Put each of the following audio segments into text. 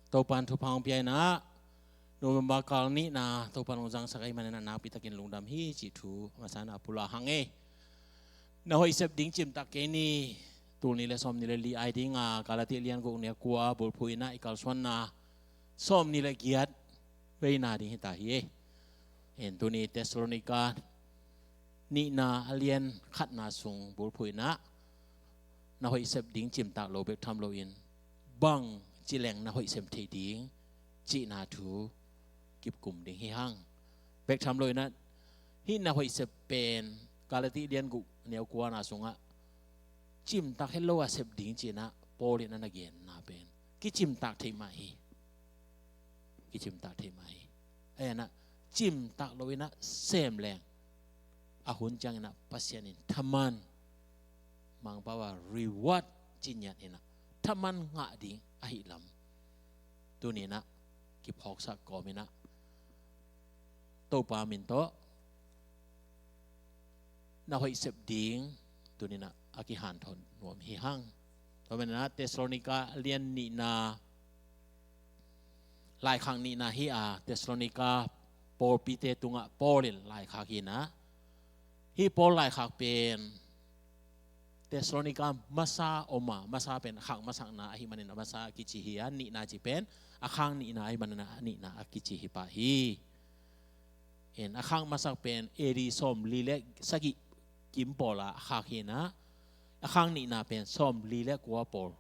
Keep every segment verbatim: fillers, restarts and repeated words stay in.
Topan thupha hong pia in ah, November kal nihna Topan hong zangsak ahih manin ah nakpi takin lungdam hi cih thu a masa in ah pulak hang e. Na hoih sep ding cimtak kei ni. Tul nih le sawmnih le li ai ding a, Galati lian guk neu kua bulphuh in ah i kalsuanna sawmnih le giat veina ding hi ta hi e. En, tuni Thessalonika nihna a lian khatna sung bulphuh in ah, na hoih sep ding cimtak lo bek tham loin, bang ci leng na hoih sep thei ding cihna thu kipkum ding hi hang. Bek tham loin ah, hih na hoih sep pen Galati lian guk neu kuana sungah cimtak het lo a sep ding ci in ah Paul in ah na genna pen kicimtak thei mah hi. Kicimtak thei mah hi. Ahi in ah, cimtak lo in ah sem leng, a hun ciangin ah Pasian in thaman, Mangpau a reward ci ngiat in ah, thaman ngah ding ahih lam tuni in ah kiphawksak kawm in ah, Topa min tawh na hoih sep ding tuni in ah a kihanthawn nuam hi hang. Tua manin ah Thessalonika lian nihna, laikhak nihna hi a, Thessalonika pawlpite tungah Paul in laikhak hi in ah, hih Paul laikhak pen Thessalonika masa om a, masa pen a khak masakna ahih manin a masa kici hi a, nihna ci pen a khak nihna ahih manin a nihna a kici hi pah hi. En, a khak masak pen A D sawmli le sagih kim pawl a khak hi in ah, a khak nihna pen sawmli le kua pawl,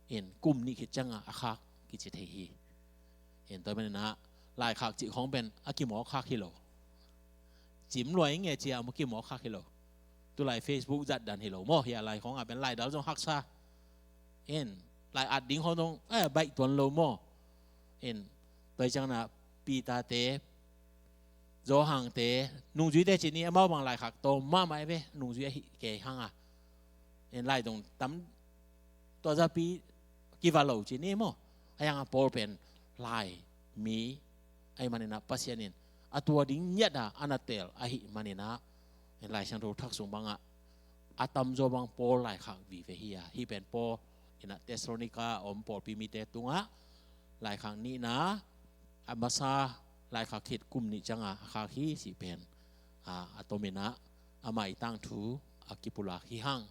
en, kum nih khit ciangah a khak kici thei hi. En, tua manin ah laikhak cih khawng pen a kimawk khak hi lo. Cim lua ing e ci a maw, kimawk khak hi lo. Tulai Facebook zat dan hi lo maw, hih a lai khawng a pen laidal zong haksa. En, lai at ding khawng zong, eh, baih tuan lo maw. En, tua hi ciangin ah Peter te, Johan te, nungzuite ci ni, amau bang laikhak tawm mahmah e ve, nungzui ahih kei hang a. En, lai dong tam, tua zapi kiva lo ci ni maw. Ahi hang a Paul pen lai mi ahih manin ah Pasian in a tua ding ngiat a a na teel ahih manin ah, en, Lai Siangtho thak sung bangah a tamzaw bang Paul laikhak vive hi a, hih pen Paul in ah Thessalonika a om pawlpi mite tungah laikhak nihna, a masa laikhak khit kum nih ciangah a khak hi cih pen, a, a tom in ah amah i tangthu a kipulak hi hang.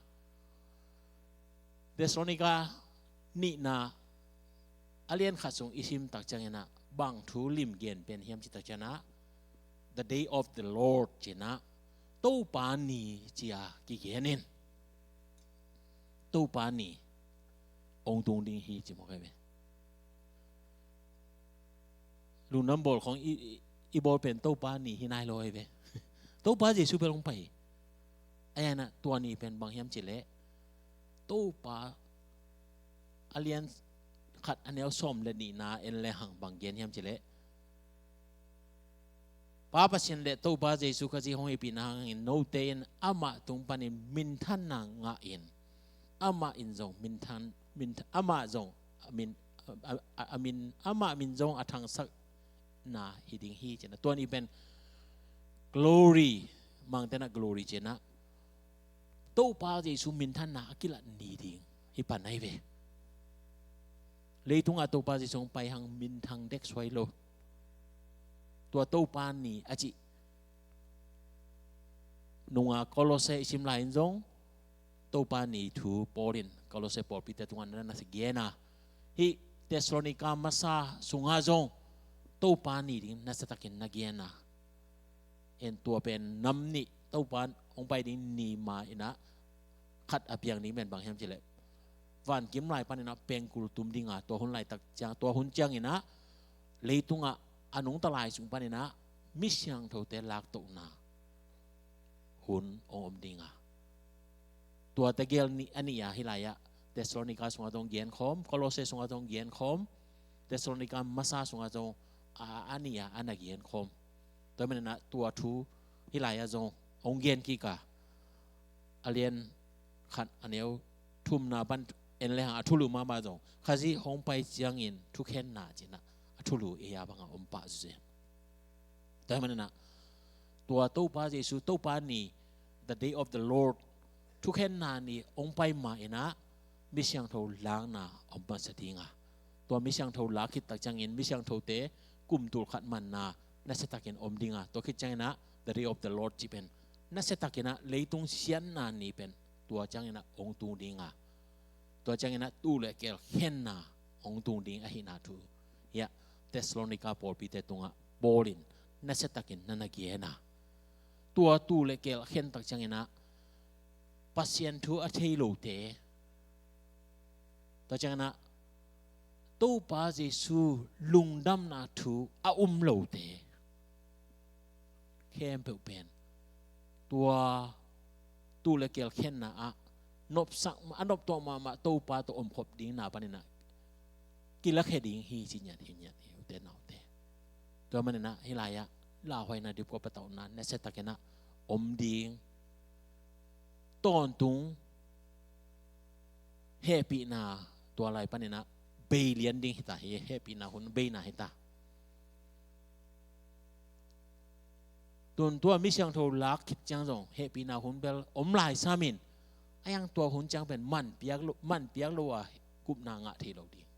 Thessalonika nihna a lian khat sung i sim tak ciangin ah, bang thu lim gen pen hiam cih tak ciangin ah, the day of the Lord ci in ah, Topa ni ci a kigen in. Topa ni hong tung ding hi ci mawk hi ve. Lungdam bawl khawng i, i, i bawl pen Topa ni hi nai lo hi ve. Topa Jesu pen hong pai. Ahi in ah tua ni pen bang hiam cih leh, Topa a lian khat a neu sawm le nihna en le hang bang gen hiam cih leh, Pa Pasian le Topa Jesu Khazih hong hehpihna hangin note in amah tung panin minthanna ngah in, amah in zong minthan, minthan, amah zong a min, a, a, a, a min, amah min zong a thangsak na hi ding hi ci in ah. Tua ni pen glory, Mangte in ah glory ci in ah, Topa Jesu minthanna a kilat ni ding hi pan ahi ve. Leitungah Topa Jesu hong pai hang minthang dek suai lo. Tua Topa ni a cih nunga Kolose i sim lai in zong Topa ni thu Paul in Kolose pawlpite tungah na, na gen a, hih Thessalonika masa sungah zong Topa ni ding na sa takin na gen a. En, tua pen nam nih Topa hong pai ding ni ma in ah khat a piang ding pen bang hiam cih leh, vankim lai panin ah pengkul tum ding a, tua hun laitak ciang, tua hun ciangin ah leitungah a nungta lai sung panin ah mi siangthote laktohna hun hong om ding a. Tua tegel ni, a nih a hih lai-ah Thessalonika sungah zong genkhawm, Kolose sungah zong genkhawm, Thessalonika masa sungah zong a, a nih a, a na genkhawm. Tua manin ah tua thu hih lai-ah zong hong gen kik a, a lian khat a neu thumna pan en le hang a thulu mahmah zong, Khazih hong pai ciangin thukhenna ci in ah a thulu ei a bangah om pah zen. Tua manin ah tua Topa Jesu, Topa ni, the day of the Lord, thukhenna ni hong pai ma in ah mi siangtho lakna om masa ding a, Tua misiangtho lak khit tak ciangin misiangthote kum tul khat manna nasiatakin om ding a, tua khit ciangin ah the day of the Lord cih pen nasiatakin ah leitung siatna ni pen tua ciangin ah hong tung ding a, tua ciangin ah tuu le keel khenna hong tung ding ahihna thu hi a, Thessalonica pawlpite tungah Paul in nasiatakin na na gen a, tua tuu le keel khen tak ciangin ah Pasian thu a thei lote, tua ciangin ah Topa Jesu lungdamna thu a um lote khempeuh pen tua tuu le keel khenna ah nopsak, a noptuak mahmah Topa tawh omkhop dingna panin ah kilakhia ding hi ci ngiat hi, ngiat hi, ute naute. Tua manin ah hih lai-ah lauhuaina dipkual patauhna nasiatakin ah om ding. Tawntung hehpihna tua lai panin ah bei lian ding hi ta hi, hehpihna hun beina hi ta. Tun tua misiangtho lak khit ciang zong hehpihna hun bel om lai samin, a iang tua hun ciang pen man piak lo, man piak lo a gupna ngah thei lo ding.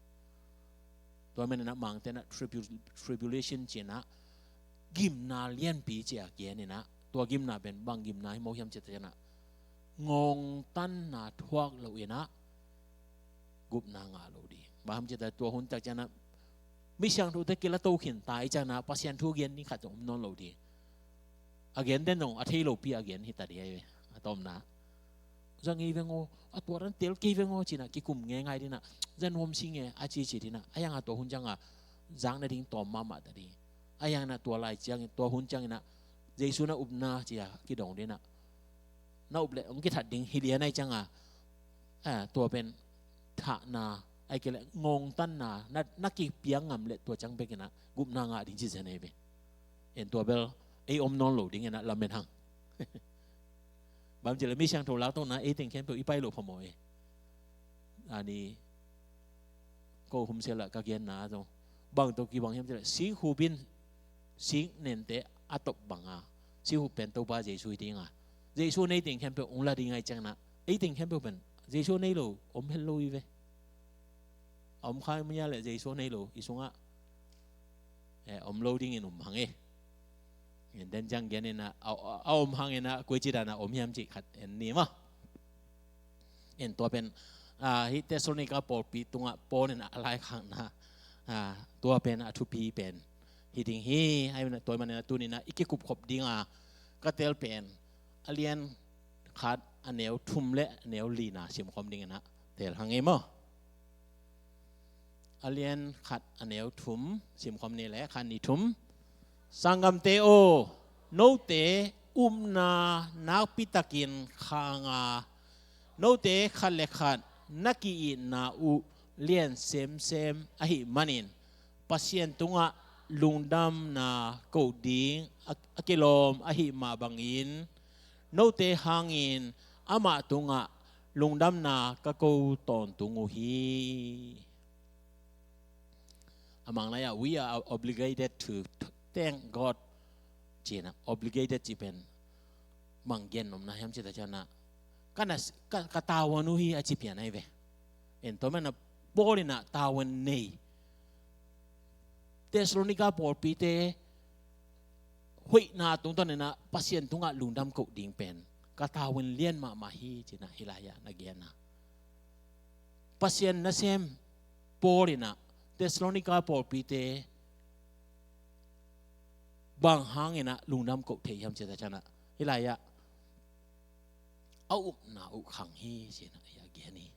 Tua manin ah Mangte in ah tribu-, tribulation ci-in ah gimna lianpi ci a gen in ah, tua gimna pen bang gimna hi mo hiam cih tak ciang ah ngongtanna thuak loin ah gupna ngah lo ding. Bang hiam cih tak tua hun tak ciang ah misiangthote kila to khin ta i ciang ah Pasian thu gen ding khat zong om nawn lo ding. A gen den zong a thei lopi a gen hi ta ding ahi ve. A tawpna, za ngei veng aw, a tua dan tel kei veng aw ci-in ah kikum ngeingai ding ah, za nuam si nge a cici ding ah, a iang a tua hun ciang a zak nading tawm mahmah ta ding. A iang in ah tua lai ciangin, tua hun ciangin ah Jesu na upna ci a kidong ding ah, na up leh hong kithat ding hi lian ahih ciang a, a, tua pen thahna, ahih kei leh ngongtanna na, na kipiak ngam leh tua ciang bekin ah gupna ngah ding ci zen ahi ve. En, tua bel ei om nawn lo ding in ah lamen hang. Bang hiam cih leh misiangtho lak tawh na ei teng khempeuh i pai lo phamawh e. Ani, ko humsia lah ka genna zong bang tawh kibang hiam cih leh sik hup in sik nente a top bang a, sik hup pen Topa Jesu hi ding a, Jesu nei teng khempeuh hong la ding ahih ciang ah, ei teng khempeuh pen Jesu nei lo om het lo hi ve. A om kha mi a leh Jesu nei lo i sungah, eh, om lo dingin um hang e. En, den ciang gen in ah, a, a, a om hang in ah, koici dan a om hiam cih khat en ni maw. En, tua pen, a, hih Thessalonica pawlpi tungah Paul in a laikhakna, a, tua pen a thupi pen hi ding hi. Ahih manin ah, tua manin ah tuni-in ah i kikupkhop ding a ka tel pen a lian khat a neu thum le a neu lina simkhawm dingin ah tel hang e maw. A lian khat a neu thum simkhawm ni leh, khat, nih, thum. Sanggamte aw, note upna nakpitakin khang a, note khat le khat na ki-itna uh lian semsem ahih manin Pasian tungah lungdamna koh ding a, a kilawm ahih mah bangin note hangin amah tungah lungdamna ka ko tawntung uh hi. A mang lai-ah, we are obligated to thank God ci-in ah, obligated cih pen bang gen nopna hiam cih tak ciang ah, ka na, ka, ka tavuan uh hi a ci pian ahi ve. En, tua manin ah Paul in ah tavuan nei, Thessalonica pawlpite hoihna tungtawn in ah Pasian tungah lungdam koh ding pen ka tavuan lian mahmah hi ci-in ah hih lai-ah na gen a, Pasian nasem Paul in ah Thessalonica pawlpite bang hangin ah lungdam koh thei hiam cih tak ciang ah, hih lai-ah a upna uh khang hi ci-in ah hih a gen hi.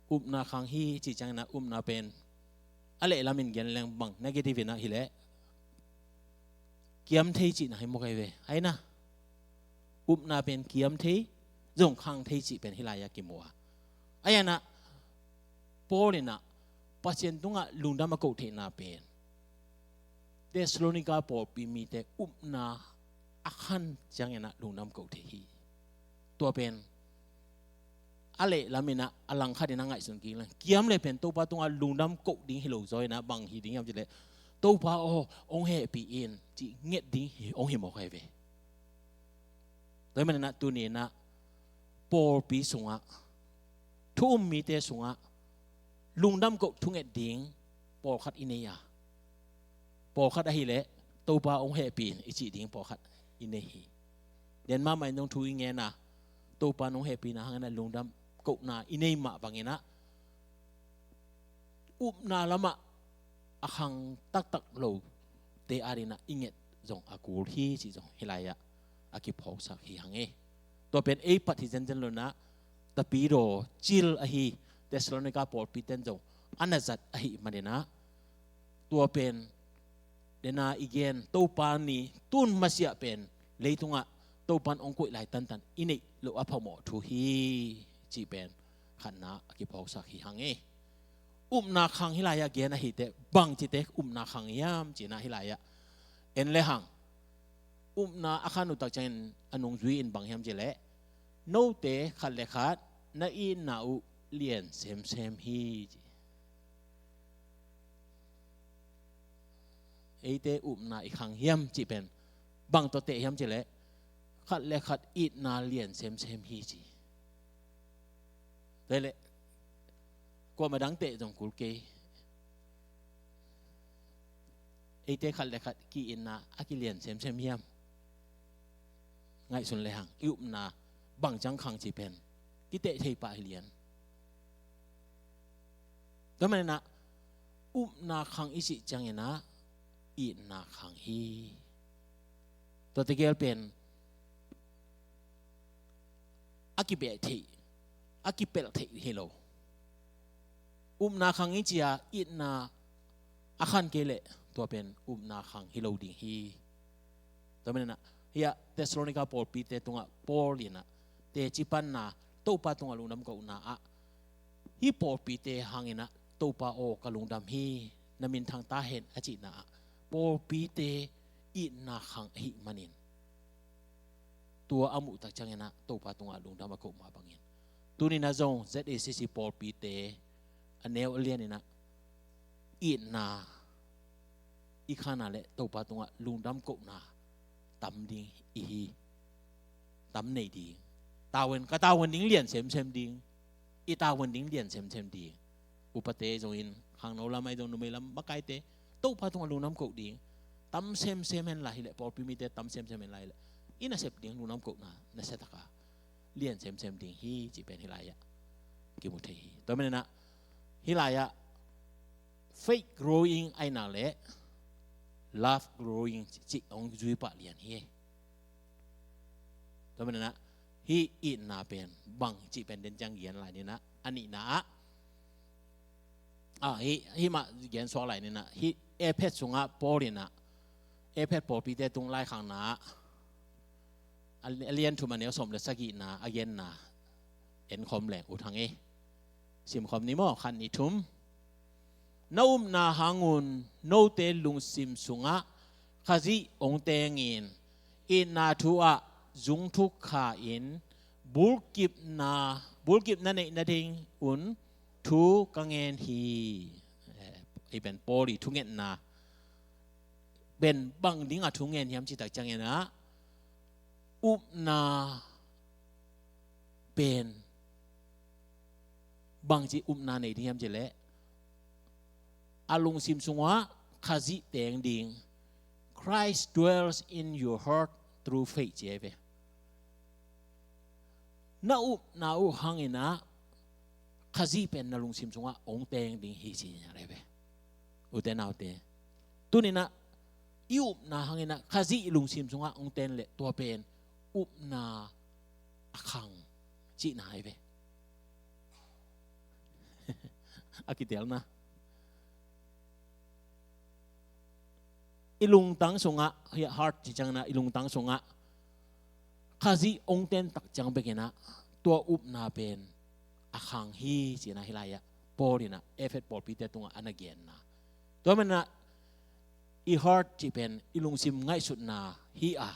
Upna khang hi cih ciangin ah upna pen a leh lamin gen leng bang negative in ah hi leh kiam thei cihna hi mawk ahi ve. Ahi na, upna pen kiam thei, zong khang thei cih pen hih lai-ah kimu a. Ahi na, Paul in ah Pasian tungah lungdam a koh theihna pen Thessalonica pawlpi mite upna a khan ciangin ah lungdam koh thei hi. Tua pen a leh lamin ah a langkhat in ah ngaihsun kik leng, kiam leh pen Topa tungah lungdam koh ding hi lo zaw in ah bang hi ding hiam cih leh, Topa aw, hong hehpih in cih nget ding hi, hong hi mawk ahi ve. Tua ahih manin ah tuni in ah pawlpi sungah, thu um mite sungah lungdam koh thunget ding pawlkhat i nei a, pawlkhat ahih leh Topa hong hehpih in i cih ding pawlkhat i nei hi. Lian mahmah in zong thu i ngen a, Topa hong hehpihna hangin a lungdam kohna i nei mah bangin a, upna lamah a khang taktak lote adingin a i nget zong a kul hi cih zong hih lai-ah a kiphawksak hi hang e. Tua pen ei pat hi zenzen lo in a, tapidaw cil ahi Thessalonika pawlpite in zong a na zat ahih manin a, tua pen dena i gen Topa ni tun masiah pen leitungah Topa in hong koih lai tantan i neih loh a phamawh thu hi cih pen khatna a kiphawksak hi hang e. Upna khang hih lai-ah gen ahi teh, bangci teh upna khang hiam cih na hih lai-ah en le hang. Upna a khan uh tak ciangin a nungzui in bang hiam cih leh, note khat le khat na itna uh lian semsem hi ci. Eite upna i khang hiam cih pen bang tawh teh hiam cih leh, khat le khat itna lian semsem hi ci. Tua leh kuamah dang teh zong kul kei. Eite khat le khat ki-itna a kilian semsem hiam? Ngaihsun le hang, i upna bang ciang khang cih pen kiteh thei pah hi lian. Tua manin a, upna khang i cih ciangin a, itna khang hi. Tua tegel pen a kibeh theih, a kipelh theih hi lo. Upna khang i ci a, itna a khan kei leh tua pen upna khang hi lo ding hi. Tua manin a, hih a Thessalonika pawlpite tungah Paul in a teci panna, Topa tungah lungdam kohna ah, hih pawlpite hangin a, Topa aw, ka lungdam hi, na minthang ta hen a cihna ah, pawlpite itna khang ahih manin tua a muh tak ciangin a Topa tungah lungdam a koh mah bangin, tuni in a zong Z A C C pawlpite a neu a lian in a itna i khan a leh Topa tungah lungdam kohna tam ding i hi. Tam nei ding. Tavuan, ka tavuan ding lian semsem ding. I tavuan ding lian semsem ding. Upate zong in, khangno lam ahi zong, numei lam makaite, Topa tungah lungdam koh ding. Tam semsem hen la hi leh, pawlpi mite tam semsem hen la hi leh, i nasep ding lungdam kohna nasia tak a lian semsem ding hi cih pen hih lai-ah kimu thei hi. Tua manin a, hih lai-ah faith growing ahih nak leh love growing cih hong zui pah lian hi. Tua manin a, hih itna pen bang cih pen den ciang gen lai ni in a, a nihna ah, ah, hih, hih mah gen suak lai ni in a, hih Efesa sungah Paul in a, Efesa pawlpite tung laikhakna ah, a, a lian thum a neu sawm le sagihna a genna en khawm leng ut hang e. Sim khawm ni maw, khat, nih, thum. Na upna hang un note lungsim sungah Khazih hong teng in, itna thu ah zungthuk kha in, bulkipna, bulkipna neih nading un thu ka ngen hi. Eh, hih pen Paul i thungetna pen bang ding a thu ngen hiam cih tak ciangin a, upna pen bangci upna nei ding hiam cih leh, a lungsim sungah Khazih teng ding. Christ dwells in your heart through faith, ci ahi ve. Na upna uh hangin a Khazih pen na lungsim sungah hong teng ding hi, ci ahi ve. Ute naute, tuni in a i upna hangin a Khazih i lungsim sungah hong teng leh tua pen upna a khang cihna ahi ve. A kitelna, i lungtang sungah, hih heart ci ciangin a, i lungtang sungah Khazih hong teng tak ciang bekin a, tua upna pen a khang hi cihna hih lai-ah Paul in a Efesa pawlpite tungah a na genna. Tua manin a, i heart cih pen i lungsim ngaihsutna hi a,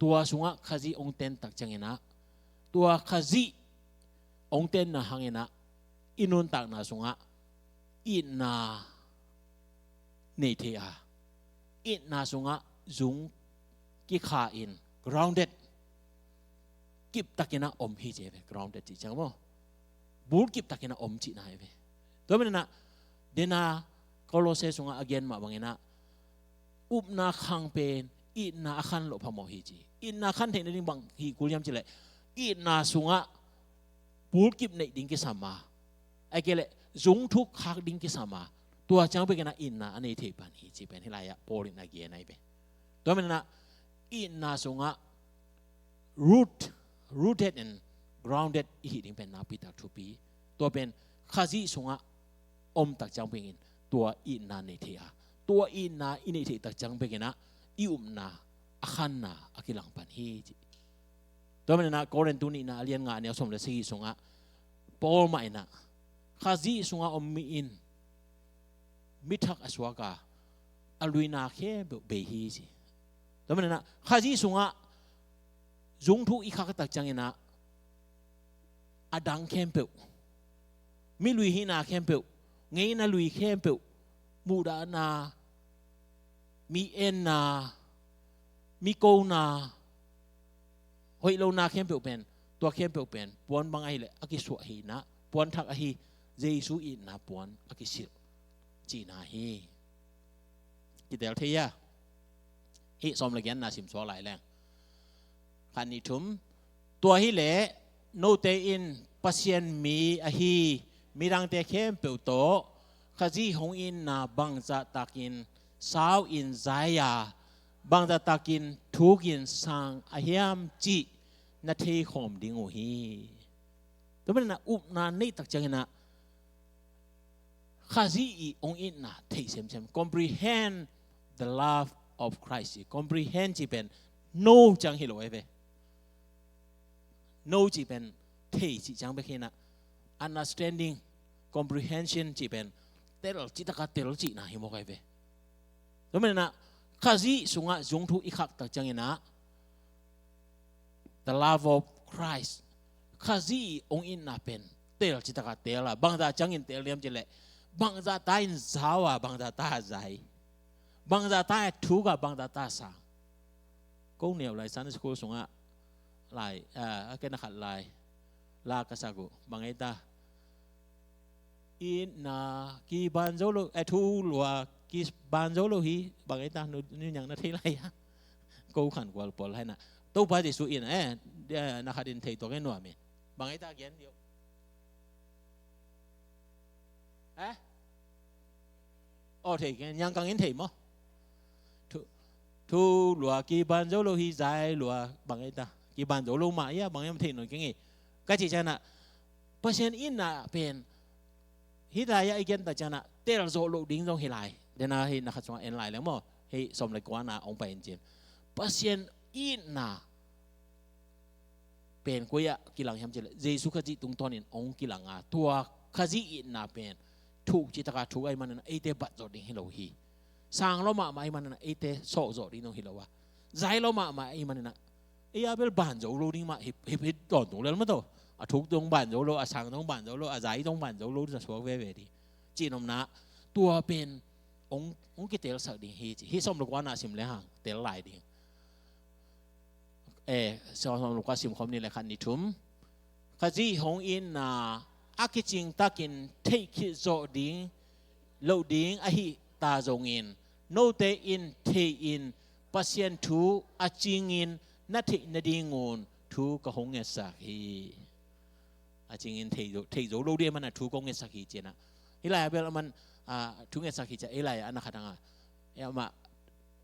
tua sungah Khazih hong teng tak ciangin a, tua Khazih hong tenna hangin a, i nuntakna sungah itna nei thei a, itna sungah zung kikha in, grounded, kiptakin a om hi, ci ahi ve. Grounded cih ciang maw, bul kiptakin a om cihna ahi ve. Tua manin ah, dena Kolose sungah a gen mah bangin ah, upna khang pen itna a khan loh phamawh hi ci. Itna khan theih nading bang hi kul hiam cileh, itna sungah bulkip neih ding kisam a, ahih kei leh zungthuk khak ding kisam a, tua ciang bekin ah itna a nei thei pan hi ci pen hih lai-ah Paul in a gen ahi ve. Tua manin ah itna sungah root, rooted and grounded i hih ding pen nakpi tak thupi. Tua pen Khazih sungah om tak ciang bekin tua itna nei thei a, tua itna i neih theih tak ciang bekin ah i upna a khanna a kilang pan hi ci. Tua manin ah Korin tu nihna a lian nga a neu sawm le sagih sungah Paul mah in ah Khazih sungah om mi in mi thak a suak a, a luina khempeuh bei hi ci. Tua manin ah Khazih sungah zungthuk i khak tak ciangin ah a dang khempeuh, mi lui hihna khempeuh, ngeina lui khempeuh, muhdahna, mi enna, mi kona, hoih lona khempeuh pen, tua khempeuh pen puan bang ahih leh a kisuah hi in ah, puan thak ahi Jesu itna puan a kisilh cihna hi. Kitel thei a, hih sawm le giatna simsuak lai leng. Khat, nih, thum. Tua hileh note in Pasian mi ahi midangte khempeuh tawh Khazih hong itna bangzah takin sau in zai a, bangzah takin thuk in sang a hiam cih na theikhawm ding uh hi. Tua manin ah upna neih tak ciangin ah Khazih i hong itna thei semsem, comprehend the love of Christ. Comprehend cih pen know ciang hi lo ahi ve. Know cih pen thei cih ciang bek hi in ah, understanding, comprehension cih pen tel cih taka tel cihna hi mawk ahi ve. Tua manin ah Khazih sungah zungthuk i khak tak ciangin ah the love of Christ, Khazih i hong itna pen tel cih taka tel a, bangzah ciangin tel hiam cileh, bangzah ta in zau a, bangzah ta a zai, bangzah ta a thuk a, bangzah ta a sang. Ko neu lai Sunday school sungah lai, ah, a ken a khat lai la ka sak uh, bang ei ta, itna kiban zo lo, eh, thu lua kiban zo lo hi, bang ei ta, nu, nu nyang na thei lai a. Ko khan kual pawl hai na. Topa Jesu in, eh, eh, na khat in thei tua kei nuam in. Bang ei ta gen dio. Eh? Aw, thei kei, nyang kang in thei maw? Thu, thu lua kiban zo lo hi, zai lua bang ei ta. Kiban zo lo mah ia, bang ei mah thei nawn kei ngei. Ka cih ciangin ah, Pasian itna pen hih lai-ah i gen tak ciangin ah, tel zawh loh ding zong hi lai. Dena hih na khat sungah en lai leng maw. Hih sawm le kuana hong pai in cin. Pasian itna pen koi-ah kilang hiam cih leh, Jesu Khazih tungtawnin hong kilang a, tua Khazih itna pen thuk cih taka thuk ahih manin ah eite bat zawh ding hi lo hi. Sang lua mahmah ahih manin ah eite sawh zawh ding zong hi lo a, zai lua mahmah ahih manin ah ei a bel ban zo lo ding mah hi, hi, hi tawntung lel mah tawh. A thuk dong ban zo lo, a sang dong ban zo lo, a zai dong ban zo lo, na suak veve ding. Cihnopna, tua pen hong, hong kitelsak ding hi ci. Hih sawm le kuana sim le hang tel lai ding. Eh, sawm, sawm le kua sim khawm ni le khat ni thum. Khazih hong itna a kicing takin theih khit zawh ding, loh ding ahih ta zongin, note in thei in Pasian thu a cingin na theih nadingun thu ka hong ngetsak hi. A cingin thei zo, thei zo lo ding ahih manin ah thu ka hong ngetsak hi ci-in ah. Hih lai-ah bel aman, ah, thu ngetsak hi ci-a, hih lai-ah a na khat hang a. Eh, amah,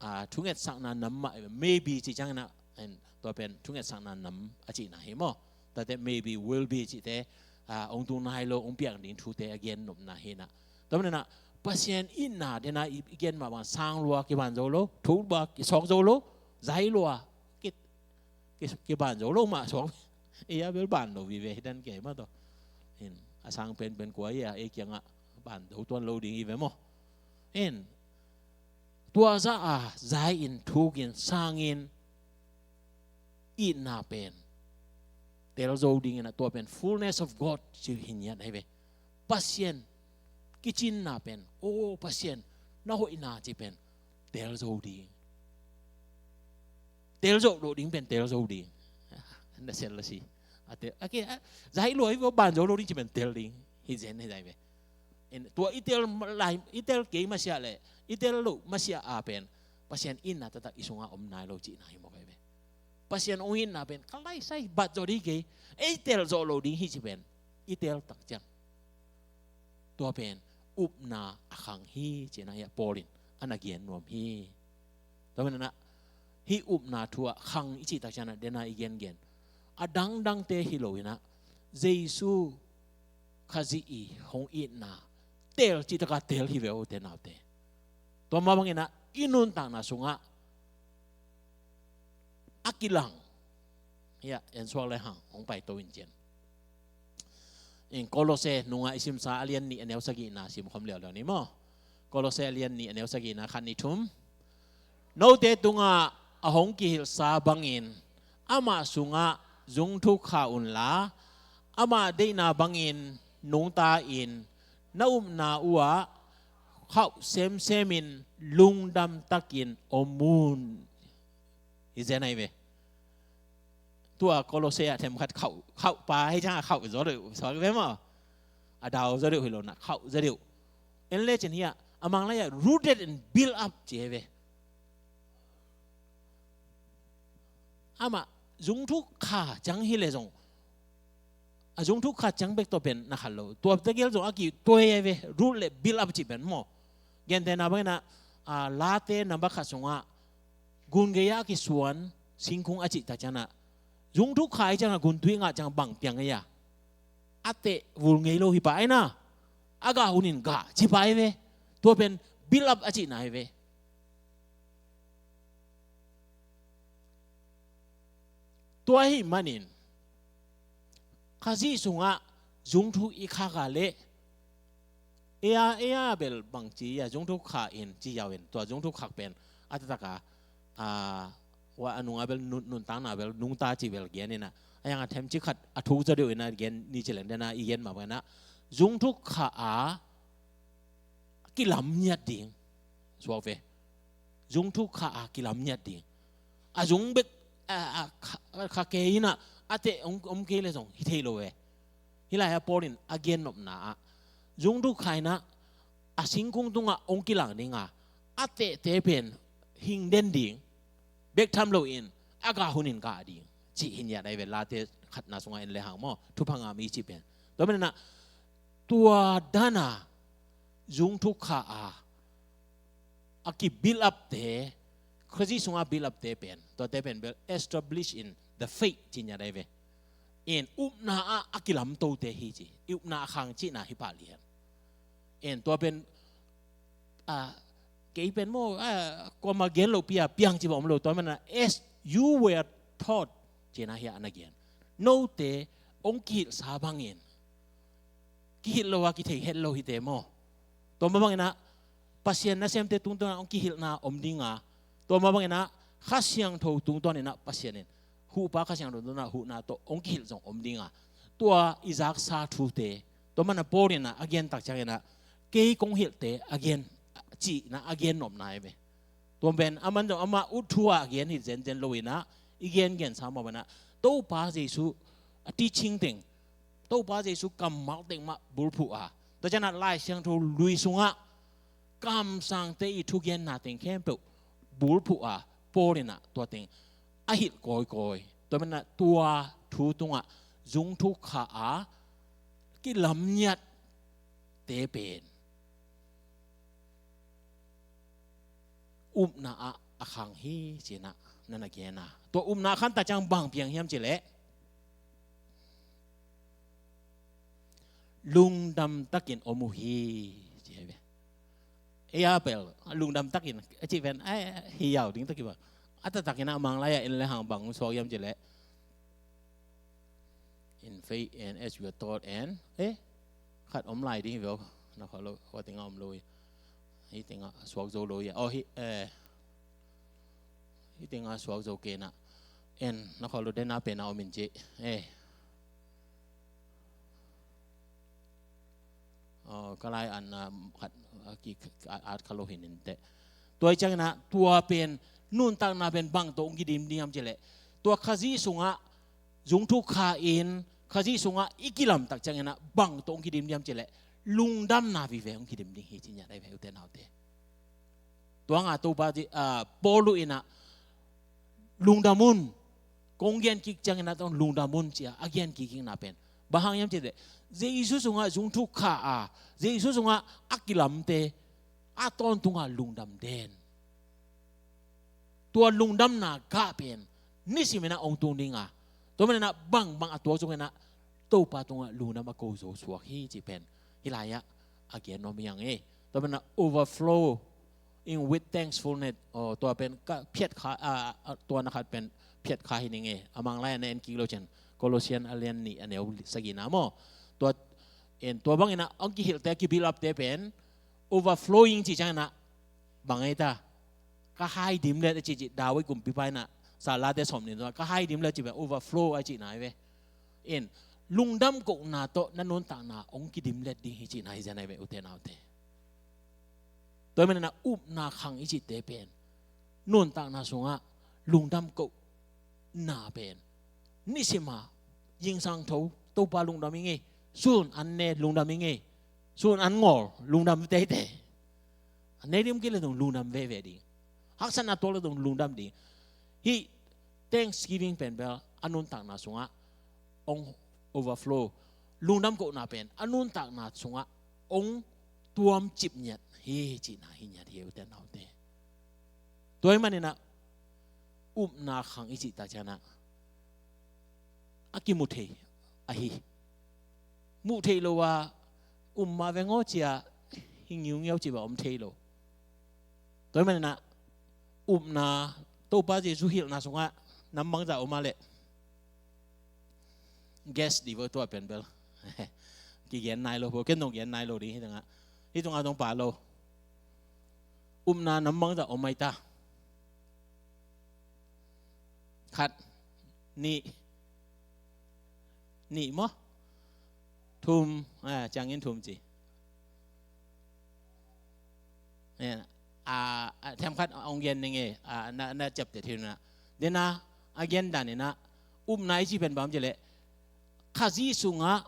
ah, thu ngetsakna nam mah, maybe ci ciangin ah, en, tua pen thu ngetsakna nam a cihna hi maw. Tuate maybe, will be cihte, ah, hong tung nai lo, hong piang ding thute a gen nopna hi-in ah. Tua manin ah, Pasian itna dena i, i gen mah bang sang lua kiban zo lo, thuk lua kisawk zo lo, zai lua ki, ki, kiban zo lo mah suak. Ei a bel ban lo vive hi dan kei mah tawh. In, a sang penpen kua hi a, ei kiangah ban zo tuan lo ding hi ve maw. In, tua zah a, zai in, thuk in, sang in, itna pen tel zo dingin ah, tua pen fullness of God ci hi ngiat ahi ve. Pasian kicinna pen, o Pasian, na hoihna ci pen tel zo ding. Tel zo lo ding pen tel zo ding. Na sel la si. A tel, a ke, a, zai lo hi vo ban zo lo ding ci pen tel ding. Hi zen hi zai ve. Tua i tel lai, i tel kei masiah le i tel loh masiah a pen Pasian itna taktak i sungah om nai lo cihna hi mawk ahi ve. Pasian hong itna pen ka laisai bat zawh ding hi kei, ei tel zawh lo ding hi ci pen i tel tak ciang tua pen upna a khang hi cihna hi a Paul in a na gen nuam hi. Tua manin ah hih upna thu ah khang i cih tak ciang ah dena i gengen a dangdangte hi lo in ah Jesu Khazih i hong itna tel cih taka tel hi ve, ute naute. Tua mah bangin ah i nuntakna sungah a kilang hi a, en suak le hang hong paito in cian. In Kolose nungah i simsa a lian nih a neu sagihna sim khawm liauliau ni maw. Kolose a lian nih a neu sagihna, khat, nih, thum. Note tungah a hong kihilhsa bangin amah sungah zungthuk kha unla, amah deihna bangin nungta in na upna uhah khauh semsemin lungdam takin om un. Hi zen ahi ve. Tua Kolose ah themkhat khauh, khauh pa hi ciang a khauh zaw deuh suak ve maw. A dau zaw deuh hi lo na, khauh zaw deuh. En lecin hi a, a Mang lai ah rooted and build up ci hi ve. Amah zungthuk kha ciang hi le zong a zungthuk kha ciang bek tua pen na khat lo. Tua tegel zong a kituai ahi ve, root le build up cih pen maw. Gentehna bangin ah, a, Late namba khat sungah gun gei-ah a kisuan singkung a cih tak ciang ah zungthuk kha hi ciang ah gun tui ngah ciang bang piang ei a, a teh vul ngei lo hi pah ei na. A gah hunin gah ci pah ei ve. Tua pen build up a cihna hi ve. Tua ahih manin Khazih sungah zungthuk i khak a leh ei a, ei a bel bangci a zungthuk kha in ci yau in, tua zungthuk khak pen a taktak a, a, wa a nung a bel nun, nuntakna bel nungta ci bel gen in ah, a yang a themci khat a thuk zaw deuh in ah gen ni ci leng dena i gen mah bangin ah zungthuk kha a kilam ngiat ding suak ve. Zungthuk kha a kilam ngiat ding. A zung bek a, a, kha, kha kei in ah a teh om, om kei le zong hi thei lo ve. Hih lai-ah Paul in a gennopna ah zungthuk kha in ah a singkung tungah hong kilang ding a, a tehte pen hing den ding, bek tham loin a gah hunin gah ding cih hi ngiat ahi ve. Late khatna sungah en le hang maw, thupha ngah mi cih pen. Tua manin ah tua dan a zungthuk kha a a ki build up te, Khazih sungah build up te pen, tuate pen bel establish in the faith ci ngiat ahi ve. In upna ah a kilamtote hi ci, i upna a khang cihna hi pah lian. In tua pen, a, kei pen maw, a, kuamah gen lohpi a piang ci bang om lo, tua manin ah as you were taught cihna hi a na gen. Note hong kihilhsa bangin kihilh lo a kithei het lo hi te maw. Tua mah bangin ah Pasian nasemte tungtawn ah hong kihilhna om ding a, tua mah bangin ah Kha Siangtho tungtawn in ah Pasian in huhpa Kha Siangtho tungtawn ah huhna tawh hong kihilh zong om ding a, tua i zaksa thute, tua manin ah Paul in ah a gen tak ciangin ah kei kong hilhte a gen, cihna a gennopna ahi ve. Tua pen aman zong amah ut thu a gen hi zenzen lo in ah, i gengensa mah bangin ah Topa Jesu a teaching teng, Topa Jesu kammal teng mah bulphuh a, tua ciangin ah Lai Siangtho lui sungah kamsangte i thugenna teng khempeuh bulphuh a, Paul in ah tua teng a hilh kawikawi. Tua manin ah tua thu tungah zungthuk kha a kilam ngiatte pen upna ah a khang hi ci-in ah na na gen a. Tua upna a khang tak ciang bang piang hiam cih leh lungdam takin om uh hi ci hi ve. Ei a bel lungdam takin a cih pen, ai, hi yau ding tak hi bang. A taktakin ah Mang lai ah en le hang bang suak hiam cih leh in faith and as you are taught and, eh, khat om lai ding hi ve aw. Na khawh lo, hua tengah om lo hi. Hih tengah suak zo lo hi. Aw, hih, eh, hih tengah suak zo kei in ah. En, na khawh lo, dena pen a om in ci. Eh. Aw, ka lai an, ah, khat, ah, ki, ah, at kha lo hi nin teh. Tua hi ciangin ah tua pen nuntakna pen bang tawh hong kidim ding hiam cih leh, tua Khazih sungah zungthuk kha in Khazih sungah i kilam tak ciangin ah bang tawh hong kidim ding hiam cih leh lungdamna vive hong kidim ding hi ci ngiat ahi ve, ute naute. Tua nga Topa ci, ah, Paul in ah lungdam un, kong gen kik ciangin ah tawh lungdam un ci-a a gen kikna pen bang hang hiam cih leh, Jesu sungah zungthuk kha a, Jesu sungah a kilamte a tawntung a lungdam den. Tua lungdamna gah pen nisimin ah hong tung ding a, tua manin ah bangbang a tuak zongin ah Topa tungah lungdam a ko zo suak hi cih pen hih lai-ah a gen nuam hi hang e. Tua manin ah overflow in with thankfulness. Aw, tua pen ka phiat kha, ah, ah, tua na khat pen phiat kha hi ning e. A mang lai-ah na en kik lo ciang, Colossian a lian nih a neu sagihna maw. Tua, en, tua bangin ah hong kihilhte, kibuild upte pen overflowing cih ciangin ah bang ei ta, ka hai dimlet a cih, cih David kumpipa in ah Salate sawm nih tungah ka hai dimlet cih pen overflow a cihna hi ve. In, lungdam kohna tawh na nuntakna hong kidimlet ding hi cihna hi zen ahi ve, ute naute. Tua manin ah upna khang i cihte pen nuntakna sungah lungdam kohna pen nisima zingsang tho Topa lungdam ing e, sun an ne lungdam ing e, sun an ngawl lungdam teitei. An ne ding om kei le zong lungdam veve ding. Haksatna tuak le zong lungdam ding. Hih thanksgiving pen bel a nuntakna sungah hong overflow. Lungdam kohna pen a nuntakna sungah hong tuam cip ngiat hi cihna hi ngiat hi, ute naute. Tua ahih manin ah upna khang i cih tak ciangin ah a kimu thei ahi. Muh theih lo a um mah veng aw ci-a hi ngiungiau cih bang om thei lo. Tua ahih manin ah upna, Topa Jesu hilhna sungah nam bangzah om a leh, guess di vo, tua pen bel kigen nai lo, ken dong gen nai lo ding hi tengah, hi tungah dong pa lo. Upna nam bangzah om ai ta? Khat, nih, nih maw? Thum, ah, ciangin thum ci. Eh, a, a, themkhat hong gen ning e, a, na, na ciapteh thei na. Dena, a gen dan in ah, upna i cih pen bang om cih leh, Khazih sungah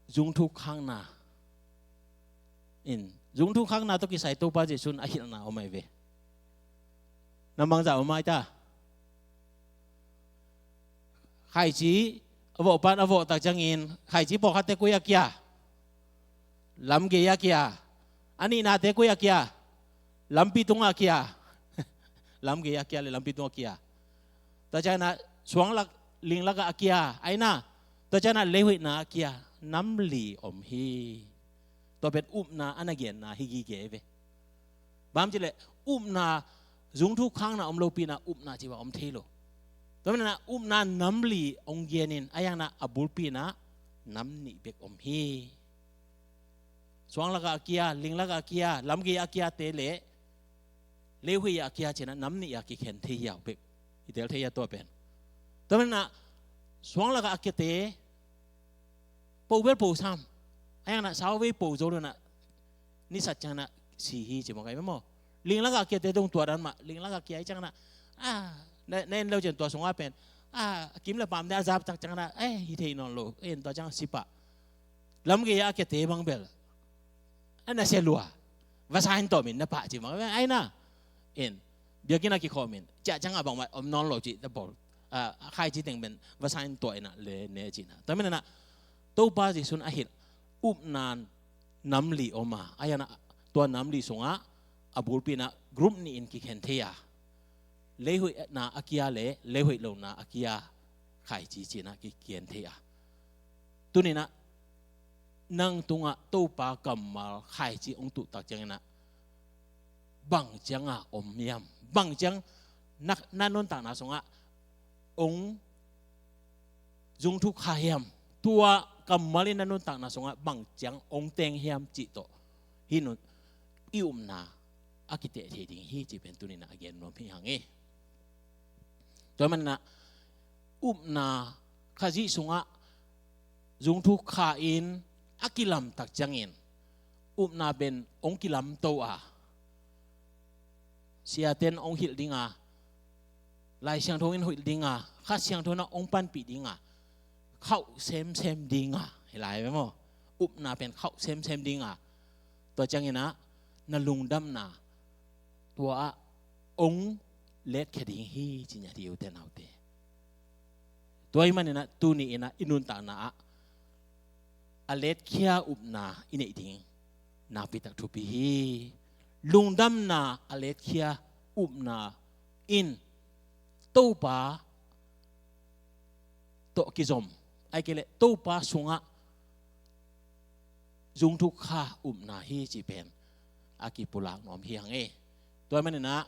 zungthuk khakna. In, zungthuk khakna tawh kisai Topa Jesu in a hilhna om ai ve. Nam bangzah om ai ta? Khaici a vawh pan a vawh tak ciangin, khaici pawlkhatte koi ah kia? Lamgei ah kia. A nihnate koi ah kia? Lampi tungah kia. Lamgei ah kia le lampi tungah kia. Tua ciangin ah suanglak, linglak ah kia, ai na. Tua ciangin ah leihoihna ah kia. Nam li om hi. Tua pen upna a na genna hi gige ve. Bang om cih leh upna, zungthuk khakna om lopi in ah upna cih bang om thei lo. Tua manin ah upna nam li hong gen in, a yang na a bulpi in ah nam nih bek om hi. Suanglak ah kia, linglak ah kia, lamgei ah kiate le leihoih ah kia ci-in ah nam nih ah kikhen thei hiau bek. I tel thei hia tua pen? Tua manin ah suanglak ah kiate po bel po sam. A yang na sauvei po zo lo na, ni sat ciang na si hi ci mawk ai maw. Linglak ah kiate dong tua dan mah, linglak ah kia hi ciang na, ah, na, na en lo ciang tua sungah pen, ah, a kim le pamte a zap tak ciang na, eh, hi thei nawn lo, en tua ciang si pah. Lamgei ah kiate bang bel a na sia lua. Vasa in tawm in na pah ci mawk ai na. In, biakinn ah kikhawm in, ciah ciang ah bangmah om nawn lo cih ta bawl. Ah, khaici teng pen vasa in tuah in ah le ne cihna. Tua manin ah Topa Jesu in a hilh upna nam li om a, a yang na tua nam li sungah a bulpi in ah group nih in kikhen thei a, leihoihna a kia le leihoih lohna a kia khaici ci-in ah kikhen thei a. Tuni-in ah nang tungah Topa kammal khaici hong tuh tak ciangin ah bang ciangah om hiam? Bang ciang na, na nuntakna sungah hong zungthuk kha hiam? Tua kammal in na nuntakna sungah bang ciang hong teng hiam cih tawh hih nun i upna a kiteh thei ding hi cih pen tuni-in ah a gen nuam hi hang e. Tua manin ah upna Khazih sungah zungthuk kha in a kilam tak ciangin upna pen hong kilamto a, siate'n hong hilh ding a, Lai Siangtho in hilh ding a, Kha Siangtho in hong panpih ding a, khauh semsem ding a, hi lai ve maw. upna pen khauh semsem ding a, tua ciangin ah na lungdamna tua ah hong letkhia ding hi, ci-in ah hi, ute naute. Tua ahih manin ah tuni in ah i nuntakna ah a letkhia upna i neih ding nakpi tak thupi hi. Lungdamna a letkhia upna in Topa tawh kizom, ahih kei leh Topa sungah zungthuk kha upna hi cih pen a kipulak nuam hi hang e. Tua ahih manin ah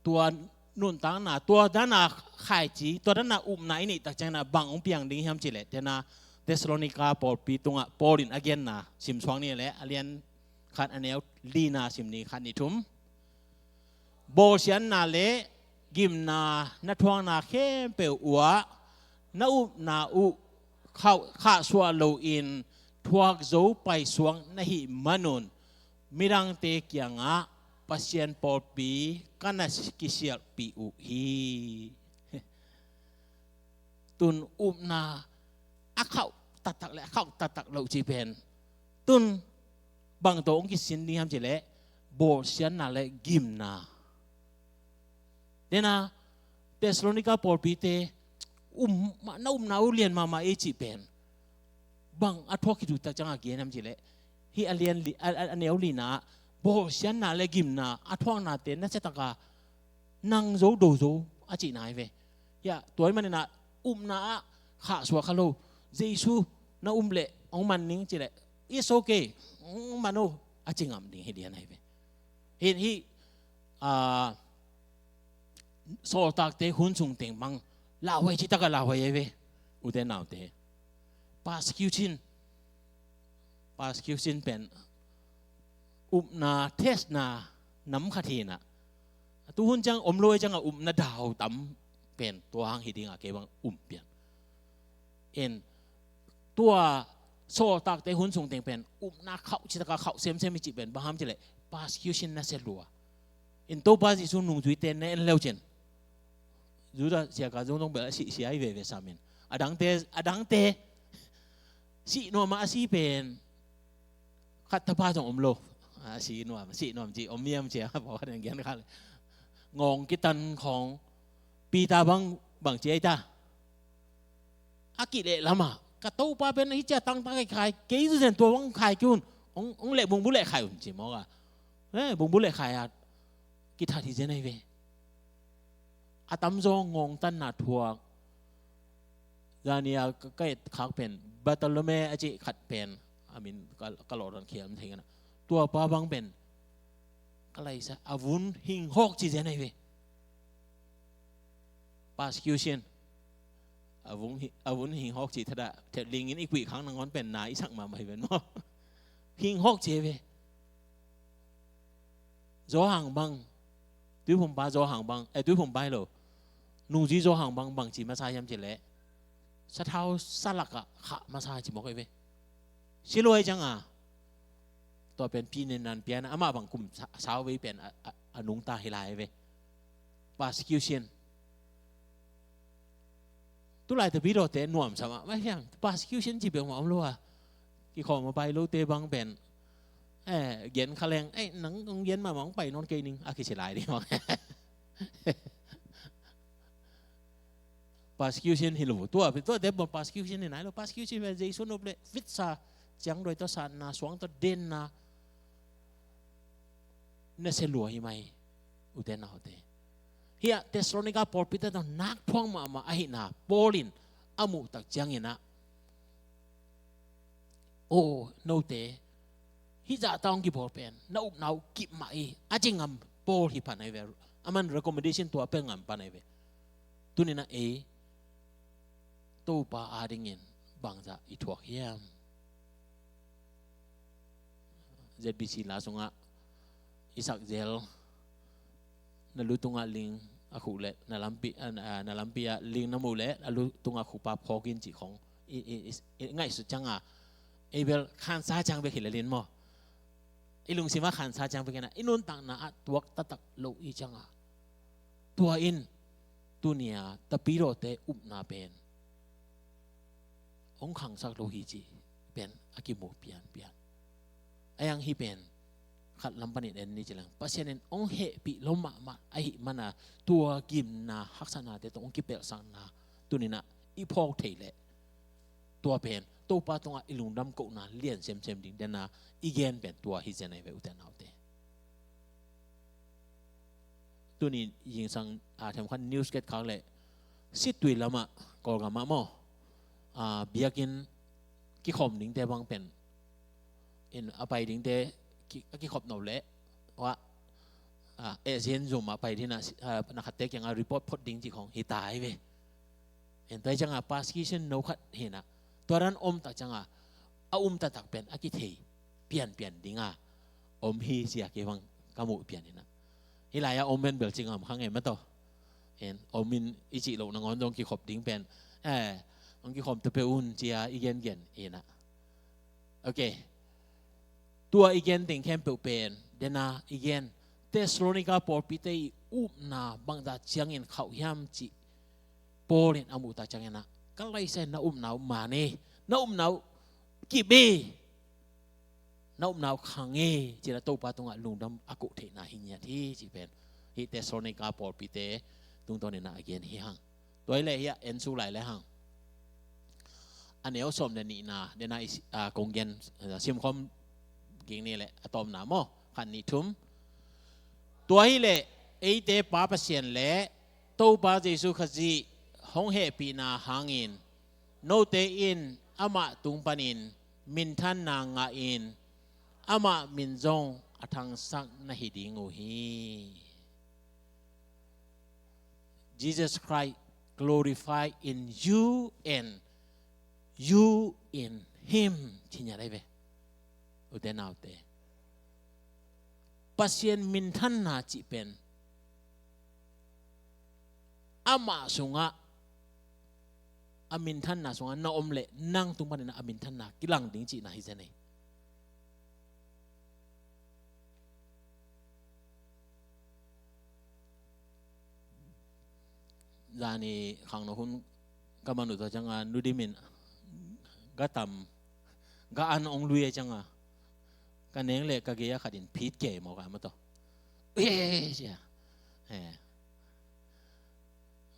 tua nuntakna, tua dan a khaici, tua dan a upna i neih tak ciangin ah bang hong piang ding hiam cih leh, tua in ah Thessalonica pawlpi tungah Paul in a genna sim suak ni leh, a lian khat, a neu lina sim ni, khat, nih, thum. Bawlsiatna le gimna na thuakna khempeuh uh ah na upna uh khauh, khahsuah loin thuak zo paisuak na hih manun midangte kiangah Pasian pawlpi ka na kisialhpih uh hi. Tun upna a khauh taktak le a khauh taktak loh cih pen tun bang tawh hong kisin ding hiam cih leh bawlsiatna le gimna. Tua in ah Thessalonica pawlpite um, na upna uh lian mahmah ei cih pen bang a thuak khit uh tak ciangah gen hiam cih leh, hih a lian li, a, a, a neu lina ah bawlsiatna le gimna a thuaknate nasia tak a nang zo do zo a cihna hi ve. Hiah tua ahih manin ah upna ah khahsuah kha lo. Jesu na um leh hong man ning cih leh, it's okay, hong man o, a ci ngam ding hi lian ahi ve. Hih, hih, ah, sawltakte hun sung teng bang lauhuai, ci tak a lauhuai ahi ve, ute naute. Persecution, persecution pen upna testna nam khat hi in ah, tu hun ciang om lo ciang a upna dau tam pen tua hang hi ding a kei bang um pian. In tua sawltakte hun sung teng pen upna khauh, ci tak a khauh semsem i cih pen bang hiam cih leh persecution nasia lua. In Topa Jesu nungzuite na en le uh cin, Judas Iskariot zong dong bel a sih sia hi veve sam in, a dangte, a dangte sih nuam a, a si pen khat tapa zong om lo. A, sih nuam, sih nuam ci om hiam ci a, pawlkhat in gen kha le. Ngawng kitan khawng, Peter bang, bang ci a hi ta. A kilehlam a, ka Topa pen hih ci a tangtang kei khai, kei zu zen tua bang khai kei un. Hong, hong leh bungbuleh khai un ci mawk a. Eh, bungbuleh khai a kithat hi zen ahi ve. A tamzaw ngawngtanna thuak. Zani a ka, ka et khak pen Bartolome a cih khat pen, a min ka, ka lawh dan khial thei ngana. Tua pa bang pen ka laisa, a vun hinghawk ci zen ahi ve. Persecution. A vun hi, a vun hinghawk ci thada, thep lingin i kuih khak nangawn pen na i sak mahmah hi ven maw. Hinghawk ci ahi ve. Zawhang bang, tuiphumpa Zawhang bang, eh, tuiphumpa hi lo, nungzui Zawhang bang, bang ci masa hiam cih leh, sathau salak ah khah masa ci mawk ahi ve. Si lo ahi ciang a, tua pen pinin nan pian a, amah bang kum sa, sau vei pen a, a, a nungta hi lai ahi ve. Persecution. Tulai Tapidawte nuamsa mah, mah hiang, persecution ci peuhmah om lo a. Kikhawm a pai lote bang pen, eh, gen kha leng, eh, nang kong gen mahmah hong pai nawn kei ning, a kici lai ding bang. Persecution hi lo, tua, tuate bang persecution hi nai lo, persecution hi, Jesu nop le vitsa, ciangduai tawh satna, suang tawh denna, nasia lua hi mai, ute naute. Hiah Thessalonica pawlpite tawh nak thuak mahmah ahihna Paul in a muh tak ciangin ah, aw, note, hih zah tawh hong kibawl pen na upna uh kip mah hi, a ci ngam Paul hi pan ahi ve. Aman recommendation tua pia ngam pan ahi ve. Tuni-in ah ei Topa adingin bangzah i thuak hiam? Z B C la sungah i sak zel, na lu tungah ling a khuh leh na lampi, ah, na, na lampi ah ling na muh leh na lu tungah khuhpa phawk in cih khawng i, i, i, i ngaihsut ciangin, ei bel khansa ciang bek hi lel in maw, i lungsim ah khansa ciang bek hi-in ah, i nuntakna ah tuak taktak lo i ciangin, tua in tuni-a Tapidawte upna pen hong khangsak lo hi cih pen a kimu pianpian. A yang hih pen khat lam panin en ni ci leng, Pasian in hong hehpih lo mahmah ahih mana tua gimna haksatnate tawh hong kipelhsakna tuninah i phawk thei leh tua pen Topa tungah i lungdam kohna lian semsem ding dena i gen pen tua hi zen ahi ve, ute naute. Tuni zingsang a themkhat news ket khak leh Sittwe lamah, Kawlgamah maw, a, biakinn kikhawm dingte bang pen in a pai dingte ki, a kikhop no leh wa, a, eh, zen zum a pai dina, a, na khatte kianga report phot ding ci khong hi tai ve. En tua hi cianga persecution no khat hina tua dan om tak cianga a um taktak pen a kithei pianpian dinga om hi sia kei bang ka muh pian hina. Hi lai-a om pen bel ci ngam kha ngei mataw. En om in i cih loh nangawn zong kikhop ding pen, eh, hong kikhawm ta peuh un cia i gengen hina. Ok. Tua i gen ding khempeuh pen dena i gen Thessalonica pawlpite i upna bangzah ciangin khauh hiam cih Paul in a muhta ciangin ah, ka laisa in na upna uh man e, na upna uh kip e, na upna uh khang e, cih la Topa tungah lungdam a koh theihna hi ngiat hi cih pen hih Thessalonica pawlpite tungtawnin ah a gen hi hang. Tua hi leh hiah en suk lai le hang. A neu sawm le nihna dena i si-, a, kong gen, a, simkhawm ging ni leh a tawpna maw, khat nih thum. Tua hi leh eite Pa Pasian le Topa Jesu Khazih hong hehpihna hangin note in amah tung panin minthanna ngah in amah min zong a thangsak na hi ding uh hi. Jesus Christ glorify in you and you in him. Ci ngiat ahi ve, ute naute. Pasian minthanna cih pen amah sungah, a minthanna sungah na om leh nang tung panin a minthanna kilang ding cihna hi zen ei. Zani khangno hun ka man uh tua cianga Nu Dim in ga tam, ga an ong lui a cianga ka neng leh ka gei a khat in phit kei mawk a mataw. Eh, sia. Eh.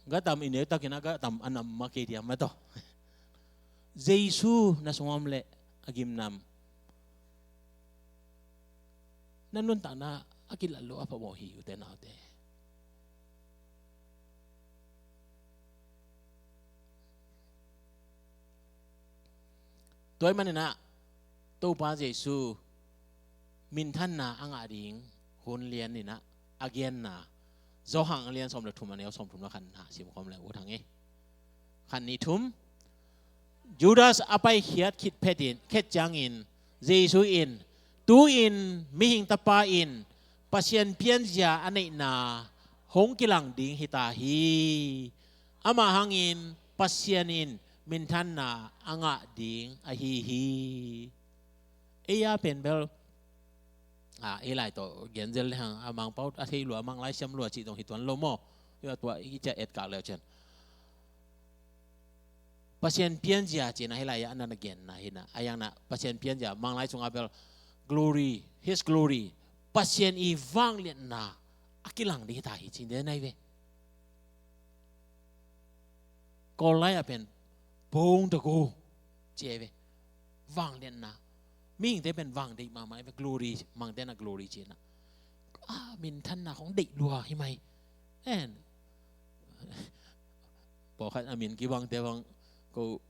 Ga tam i neu takin a ga tam a nam ma kei dia mataw. Jesu na sungah om leh a gimnam na nuntakna a kilat lo a phamawh hi, ute naute. Tua ahih manin ah Topa Jesu minthanna a ngah ding hun lian in ah a genna, Johan a lian sawm le thum, a neu sawm thum le khatna simkhawm leng ut hang e. Khat nih thum. Judas a paikhiat khit phetin, khet ciangin Jesu in, tu-in mihing tapa in Pasian pianzia a neihna hong kilang ding hita hi. Amah hangin Pasian in minthanna a ngah ding ahi hi. Ei a pen bel, a, ei lai tawh genzel le hang, a Mangpau a thei lua, Manglai siam lua cih dong hi tuan lo maw. Ei a tua i cia etkak leu cian Pasian pianzia cihna hi lai-ah a na na genna hi na. A yang na Pasian pianzia, Manglai sungah bel glory, his glory, Pasian i vangliatna a kilang ding hi ta hi cih den ahi ve. Kawl lai-ah pen bong dago ci ahi ve. Vangliatna. Mihingte pen vang deih mahmah ahi ve, glory, mangte na glory cihna. A, minthanna khong deih lua hi mai. En pawlkhat a min kibangte bang, ko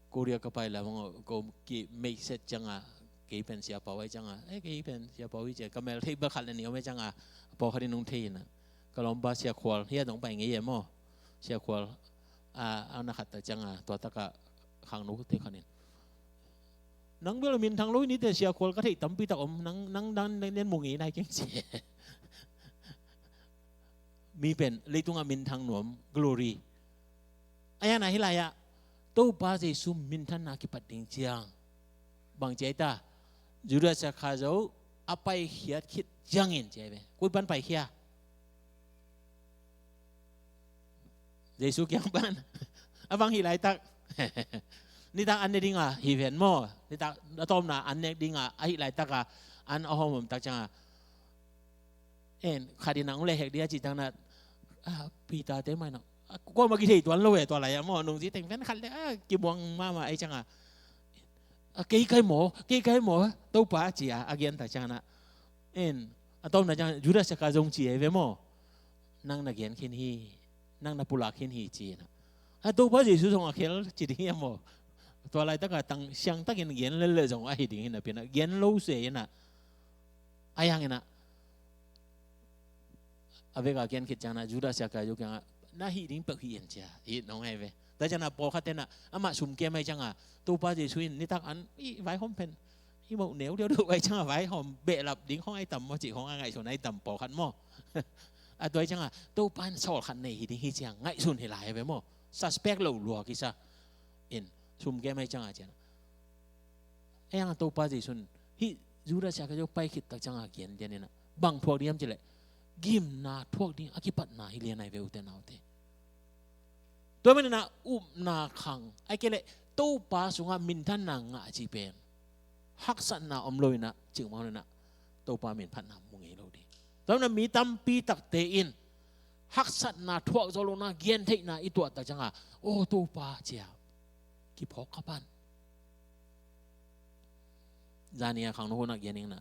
Korea ka pai la bang, ko ki meiset cianga, kei pen Sia Pau ahi cianga, eh, kei pen Sia Pau hi cia, ka mel thei bel khat le nih om ahi cianga, pawlkhat in hong thei hi na. Ka lawmpa Sia Khual, hia dong pai ngei e maw. Sia Khual, a, a na khat ta cianga, tua taka khangno te khat in, nang bel minthang lo hi ni te, Sia Khual ka theih tampi tak om, nang, nang, nang, nang nen mu ngei nai keng ci. Mi pen leitung a minthang nuam, glory. A yang na hi lai-ah Topa Jesu minthanna kipat ding ciang bang ci ahi ta, Judas Iskariot a paikhiat khit ciangin ci ahi ve. Koi pan paikhia? Jesu kiang pan. A bang hi laitak. Nitak an ne ding a hi ven maw. Nitak a tawpna an ne ding a, ahi laitak a an a hawm hawm tak ciang a, en, khat in a hong lehhek ding a cih tak na, a, Peter te mah in a, a, kuamah kithei tuan lo e tua lai a maw, nungzi teng pen khat le, a, kimuang mahmah ahih ciang a, a, kei kai maw, kei kai maw, Topa ci a, a gen tak ciang a, en, a tawpna ciang Judas Iskariot zong ci e ve maw, nang na gen khin hi, nang na pulak khin hi ci in a. A, Topa Jesu zong a khel ci ding hi a maw. Tua laitak a tang siangtakin gen lel le zong ahi ding hi napi in a, gen lo se in a. Ahi hangin a, a vek a gen khit ciang na Judas Iskariot kiang a, na hih ding peuh hih in ci a, hih nong ahi ve. Tua ciang na pawlkhat te na, amah sum kem ahih ciang a, Topa Jesu in nitak an, i vaihawm pen, i moh neu diau diau ahih ciang a vaihawm behlap ding khong ahi tam maw cih khong a ngaihsun ahi tam pawlkhat maw. A tua ahih ciang a, Topa in sawl khat nei hi ding hi ci a ngaihsun hi lai ve maw. Suspect lo lua kisa. In, sum kem ahih ciang a ci a na. Ahi hang a Topa Jesu in hih Judas Iskariot pai khit tak ciang a gen lian in a, bang thuak ding hiam cih leh, gimna thuak ding a kipatna hi lian ahi ve ute naute. Tua manin a upna khang, ahih kei leh Topa sungah minthanna ngah a cih pen haksatna om lo in a, cikmah lo in a, Topa min phatna mu ngei lo ding. Tua manin a mi tampi takte in haksatna thuak zo lo in a, gentheihna i tuah tak ciang a, aw Topa ci a kiphawk kha pan. Zani a khangno hun a gen ing na,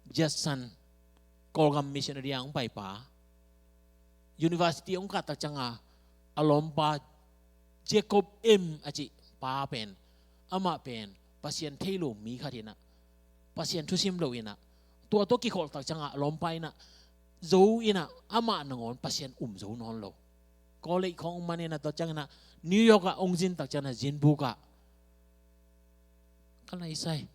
Judson, Kawlgam missionary a hong pai pa, university hong kah tak ciang a, a lawmpa Jacob M a cih pa pen, amah pen Pasian thei lo mi khat in a, Pasian thusim lo in a, tua tawh kikholh tak ciang a, a lawmpa in a, zo in a, amah nangawn Pasian um zo nawn lo. College khong man in a, tua ciang in a, New York ah hong zin tak ciang a, zinbuk ah, ka lai sai.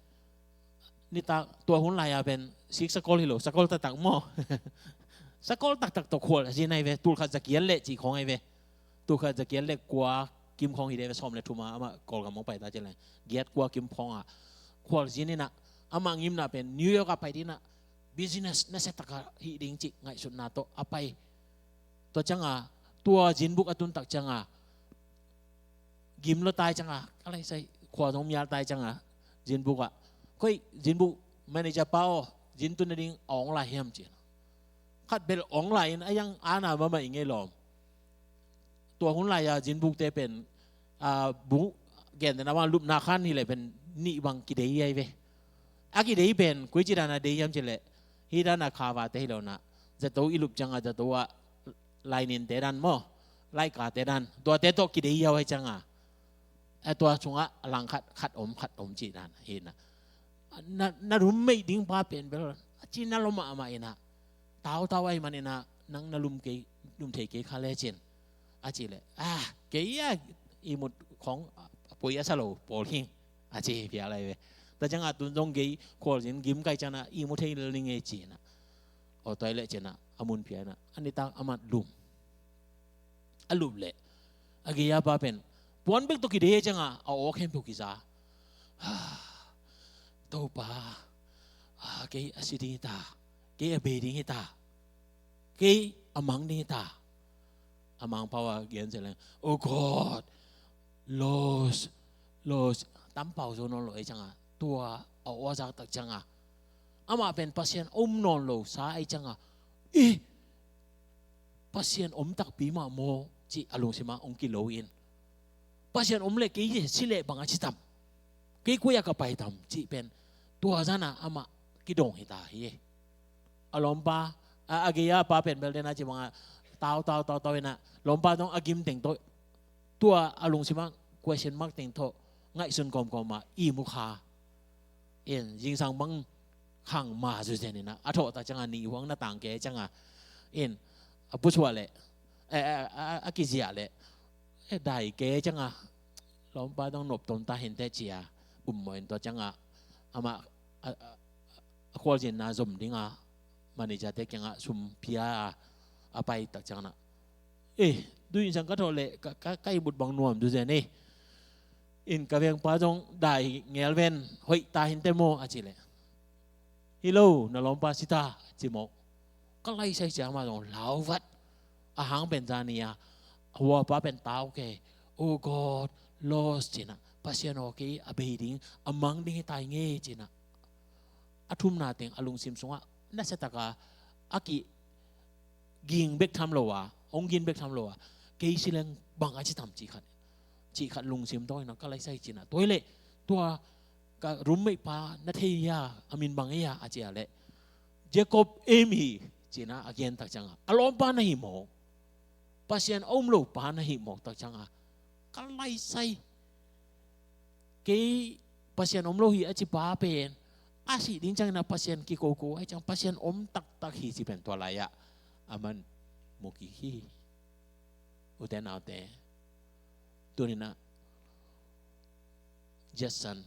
Nitak tua hun lai a pen sik sakol hi lo, sakol taktak maw. Sakol taktak tawh khual a zin ahi ve, tul khat za giat le cih khong ahi ve. Tul khat za giat le kua kim khong hi de ve, sawm le thum a amah Kawlgam hong pai ta ci leng, giat kua kim khong a khual zin in a, amah ngimna pen New York ah pai ding in a, business nasia tak a hih ding cih ngaihsutna tawh a pai. Tua ciang a, tua zinbuk a tun tak ciang a, gim lo tai ciang a, ka lai sai, khua zong mial tai ciang a, zinbuk ah, koi zinbuk manager pa aw, zin tun na ding a ong lai hiam ci a. Khat bel ong lai in, a yang a na mahmah i ngei lawm. Tua hun lai a zinbuk te pen, a, bu, gen te na bang lupna khan hi leh pen nih bang kidei ahi ve. A kidei pen koi ci dan a dei hiam cih leh, hih dan a kha va te hi lo in a, zato i lup ciang a, zato a lainin te dan maw, laika te dan, tua te tawh kidei hiau ahi ciang a, a tua sung ah a lang khat, khat om, khat om cih dan hi in a. Na, na lum meih ding pa pen bel a cih na lua mahmah in a, tautau ahi man in a, nang na lum kei, lum thei kei kha le cin, a cih leh, a, kei a ihmut khong a poi a sa lo pawl hing, a ci phial ahi ve. Tua ciang a tun zong kei khual zin gim kai ciang a ihmut thei lel ning e ci in a. Aw tua hi leh ci in a, a mun phial in a, a nitak amah lum. A lup leh, a gei a pa pen puan bek tawh kidei ciang a, a aw khempeuh kiza. Topa, a, kei a si ding hi ta, kei a bei ding hi ta, kei a mang ding hi ta. A mangpau a gen se leng, "Oh God, lost, lost." Tampau zo nawn lo ahi ciang a, tua a aw a zak tak ciang a, amah pen Pasian a um nawn lo sa ahi ciang a, "Ih, Pasian om takpi mah maw?" cih a lungsim ah hong kilo in, "Pasian om leh kei si leh bang a ci tam? Kei koi a ka pai tam?" cih pen tua zan a amah kidong hi ta hi. A lawmpa, a, a gei a pa pen bel den a ci bang a, tautau, tautau in a, lawmpa zong a gim teng tawh, tua a lungsim ah question mark teng tawh ngaihsun kawmkawm a ihmu kha. In, zingsang bang khang ma zu zen in a, a thawh tak ciang a, nih huang na tang kei ciang a, in, a pusuah leh, eh, eh, a, a kiziah leh, eh, dai kei ciang a, lawmpa zong nop tom ta hi inteh ci a, um mawh in tua ciang a, amah, a, a, a khualzinna zom ding a, manager te kiang ah sum pia a, a pai tak ciang a, "Eh, tu zingsang ka thawh leh, ka, ka, ka ihmut bang nuam zu zen e. In, ka vengpa zong dai ngel ven, hoih ta hi inteh maw?" a cih leh, "Hi lo, na lawmpa si ta," ci mawk. Ka lai sai ciang amah zong lau vat. A hang pen zani a, a huapa pen tau kei, "Oh God, lost," ci in a, Pasian aw, kei a bei ding, a mang ding hi tai ngei, ci-in ah a thumna teng a lungsim sungah nasia taka a kiging bek tham lo a, hong gin bek tham lo a, kei si leng bang a ci tam cih khat, cih khat lungsim tawh in ah ka laisai ci-in ah, tua hi leh tua ka roommate pa na thei hia, a min bang hia a ci a leh Jacob Amy ci-in ah a gen tak ciangah, a lawmpa na hi maw, Pasian a um lo pa na hi maw tak ciangah ka laisai. Kei Pasian om lo hi a ci pa pen a sih ding ciangin ah Pasian kikoko ahih ciang Pasian om taktak hi ci pen tua lai-ah a man mu kik hi. Ute naute, tuni-in ah Judson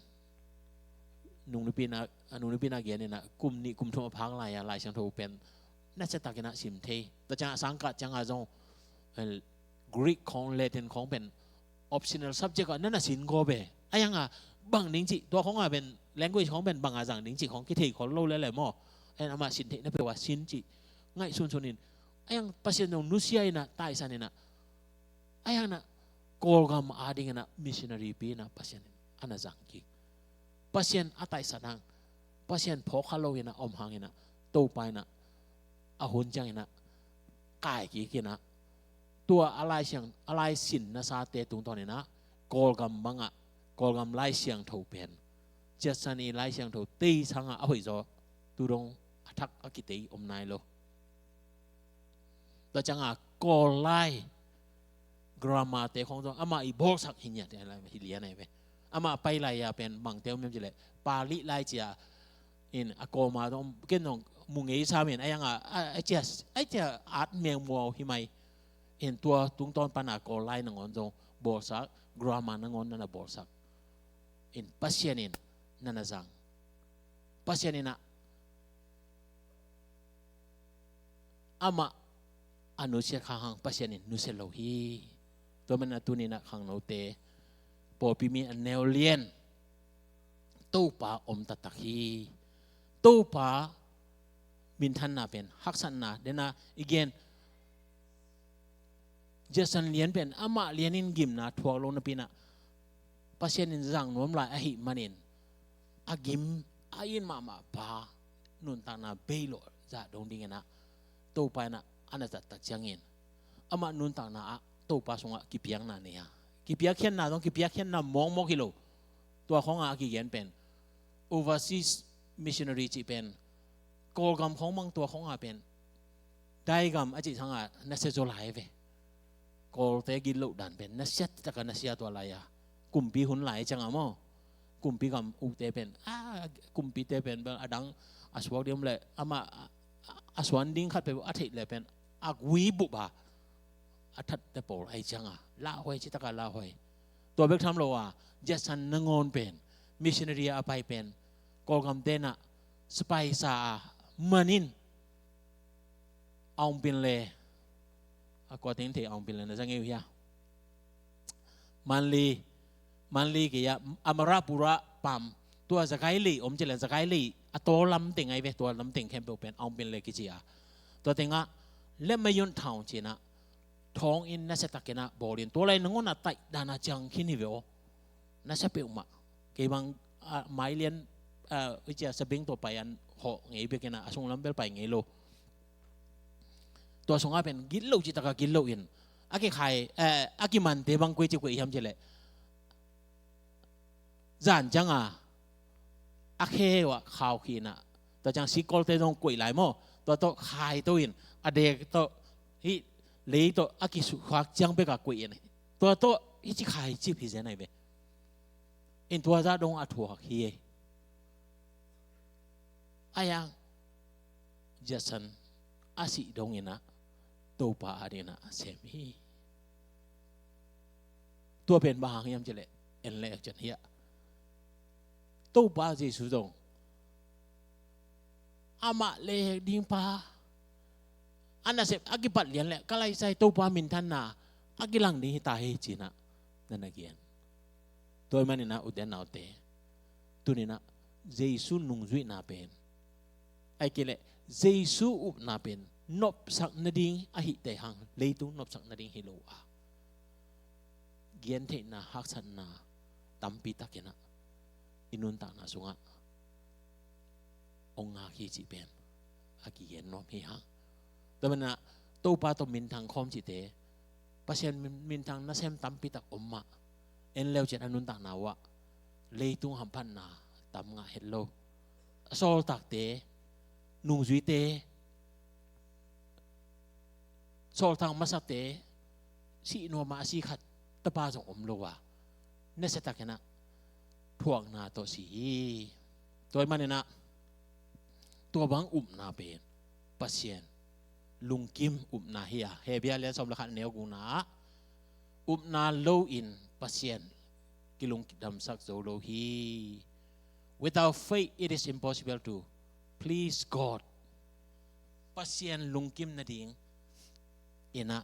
nungnipi in ah, a nungnipi in ah gen in ah kum nih kum thum a phak lai-a Lai Siangtho pen nasia takin ah sim thei. Tua ciangah sangkah ciangah zong, eh, Greek khawng, Latin khawng pen optional subject ah na na sin gawp e. A hi hang a bang ding cih, tua khawng a pen language khawng pen bang a zang ding cih khawng kithei khol lo lel e maw. En amah sin theih na peuh a sin cih ngaihsunsun in, a hi hang Pasian zong nusia in ah taisan in ah, a hi hang in ah Kawlgam ading in ah missionary pi in ah Pasian in a na zang kik. Pasian a taisan hang, Pasian phawk kha lo in ah om hang in ah, Topa in ah a hun ciangin ah kai kik in ah, tua a Lai Siang, a Lai Sin nasate tungtawn in ah Kawlgam bangah Kawlgam Lai Siangtho pen, Judson i Lai Siangtho tei sangah a hoih zaw, tu dong a thak a kitei om nai lo. Tua ciangah Kawl lai grammar te khawng zong amah i bawlsak hi ngiat hi lian ahi ve. Amah pai lai-a pen bangte om hiam cih leh Pali lai ci-a in a kawma zong ken zong mu ngei sam in, a hi hang a, a, a cia, a cia at meng muau hi mai. In tua tungtawn pan a Kawl lai nangawn zong bawlsak, grammar nangawn na na bawlsak. In Pasian in na na zang. Pasian in ah amah a nusia kha hang Pasian in nusia lo hi. Tua manin ah tuni-in ah khangnote, pawlpi mi a neu lian, Topa om taktak hi. Topa minthanna pen haksatna, den a i gen Judson lian pen amah lian in gimna thuak lo napi-in ah Pasian in zang nuam lai ahih manin a gim a it mahmah pa nuntakna bei lo zah dong dingin ah Topa in ah a na zat tak ciangin amah nuntakna ah Topa sungah kipiakna nei a, kipiakkhiatna zong kipiakkhiatna mawkmawk hi lo. Tua khawngah a kigen pen overseas missionary cih pen Kawlgam khawng mang, tua khawngah pen Daigam a cih sangah nasia zaw lai ve. Kawlte gitloh dan pen nasia takah nasia tua lai-a, kumpi hun lai ciangah maw, kumpi gam ukte pen, a, kumpite pen bel a dang a suak ding om leh amah a, a suan ding khat pen a theih leh pen a gui bup a, a thatte pawl ahi ciangah lauhuai, ci takah lauhuai. Tua bek tham lo a, Judson nangawn pen missionary a pai pen Kawlgamte in ah spy sa a, man in Aung Pinle, a kua teng thei Aung Pinle na za ngei uh hia? Manli, Manli kei a, Amarapura pam, tua Zagailei om ci leh, Zagailei a taw lam teng ahi ve, tua lam teng khempeuh pen Aung Pinle kici a. Tua tengah Lemmayon Town ci-in ah thawng in nasia takin ah bawl in, tua lai nangawn a taih dan a ciang khin hi ve aw. Nasia peuhmah. Kei bang, a, mailian, a, i cia sabeng tawh pai an hawh ngei bek in ah, a sunglam bel pai ngei lo. Tua sungah pen gitloh cih takah gitloh in a kikhai, eh, a kimante bang koi ci koi hiam cih leh zan ciangah a khe uh ah khau khih in ah, tua ciang sikkolte zong koih lai maw, tua tawh khai to in, a dek tawh, hih lei tawh a kisukhuak ciang bekah koih in, tua tawh hih ci khai cip hi zen ahi ve. In tua zah dong a thuak hi. A hi hang Judson a sih dongin ah Topa adingin ah a sem hi. Tua pen bang hang hiam cih leh, en leh cian hiah, Topa Jesu zong amah lek ding pa a nasep a kipat lian leh ka laisai Topa minthanna a kilang ding hi ta hi ci-in ah na na gen. Tua ahih manin ah ute naute, tuni-in ah Jesu nungzuihna pen, ahih kei leh Jesu upna pen nopsak nading ahih teh hang, leitung nopsak nading hi lo a, gentheihna, haksatna, tampi takin ah i nuntakna sungah hong ngak hi cih pen a kigen nuam hi hang. Tua manin ah Topa tawh minthang khawm cihte, Pasian min-, minthang nasem tampi tak om mah, en leu ciang a nuntakna uh ah leitung hamphatna tam ngah het lo. A sawltakte, nungzuite, sawltak masate, sih nuam a, a si khat tapa zong om lo a, nasia takin ah thuakna tawh si hi. Tua ahih manin ah tua bang upna pen Pasian lungkim upna hi a, Hebru a lian sawm le khat, a neu gukna ah, upna loin Pasian kilungdamsak zo lo hi. Without faith, it is impossible to please God. Pasian lungkim nading in ah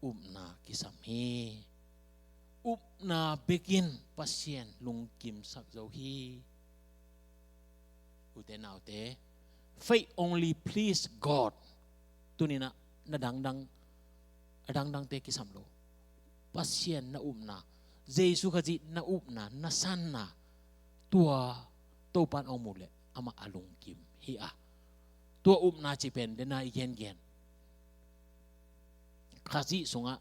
upna kisam hi. Upna bekin Pasian lungkimsak zo hi. Ute naute, faith only please God. Tuni-in ah na dangdang, a dangdangte kisam lo. Pasian na upna, Jesu Khazih na upna, na sanna, tua Topa'n hong muh leh amah a lungkim hi a. Tua upna cih pen dena i gengen, Khazih sungah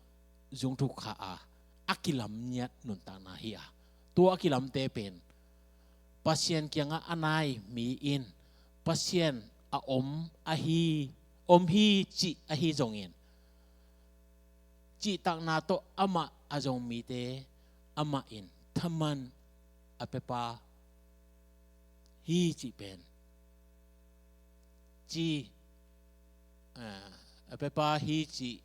zungthuk kha a, a kilam ngiat nuntakna hi a. Tua a kilamte pen Pasian kiangah a nai mi in, Pasian a om ahi, om hi cih ahi zongin, cihtakna tawh amah a zong mite amah in thaman a pepa hi cih pen, ci, ah, a pepa hi cih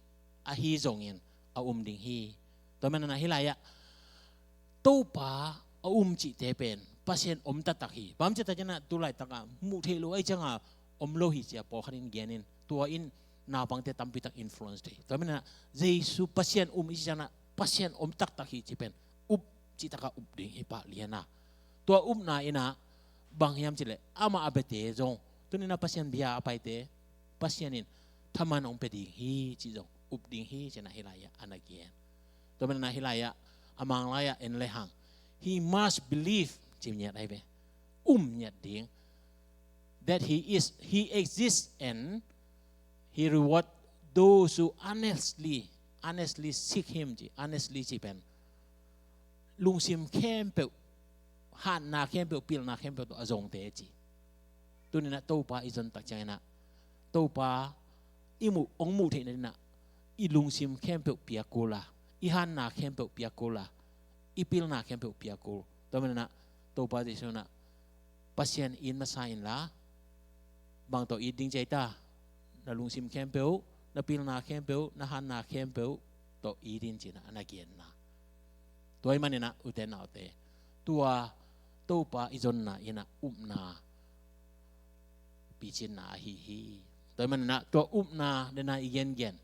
ahi zongin a um ding hi. Tua manin ah hih lai-ah Topa a um cihte pen Pasian om taktak hi. Bang ci takin ah tu laitak ah muh theih loh ahih ciangin om lo hi ci-a pawlkhat in gen in, tua in naupangte tampi tak influence thei. Tua manin ah Jesu Pasian um i cih ciangin ah Pasian om taktak hi cih pen up cih takin up ding hi pah lian a. Tua upna in ah bang hiam cih leh amah a biate zong, tuni-in ah Pasian bia a paite, Pasian in thaman hong pia ding hi cih zong up ding hi ci-in ah hih lai-ah a na gen. Tua manin ah hih lai-ah, a Mang lai-ah en le hang, he must believe, ci ngiat ahi ve. Um ngiat ding. That he is, he exists and he reward those who honestly, honestly seek him, ci. Honestly cih pen lungsim khempeuh, hatna khempeuh, pilna khempeuh tawh a zongte ci. Tuni-in ah Topa i zon tak ciangin ah, Topa i muh, hong muh theih nadingin ah i lungsim khempeuh piak kul a, i hatna khempeuh piak kul a, i pilna khempeuh piak kul. Tua manin ah Topa Jesu in ah, Pasian it masa inla, bang tawh it ding ci ei ta? Na lungsim khempeuh, na pilna khempeuh, na hatna khempeuh tawh it in ci-in ah a na genna. Tua ahih manin ah ute naute, tua Topa i zonna in ah upna picinna ahi hi. Tua ahih manin ah tua upna dena i gengen,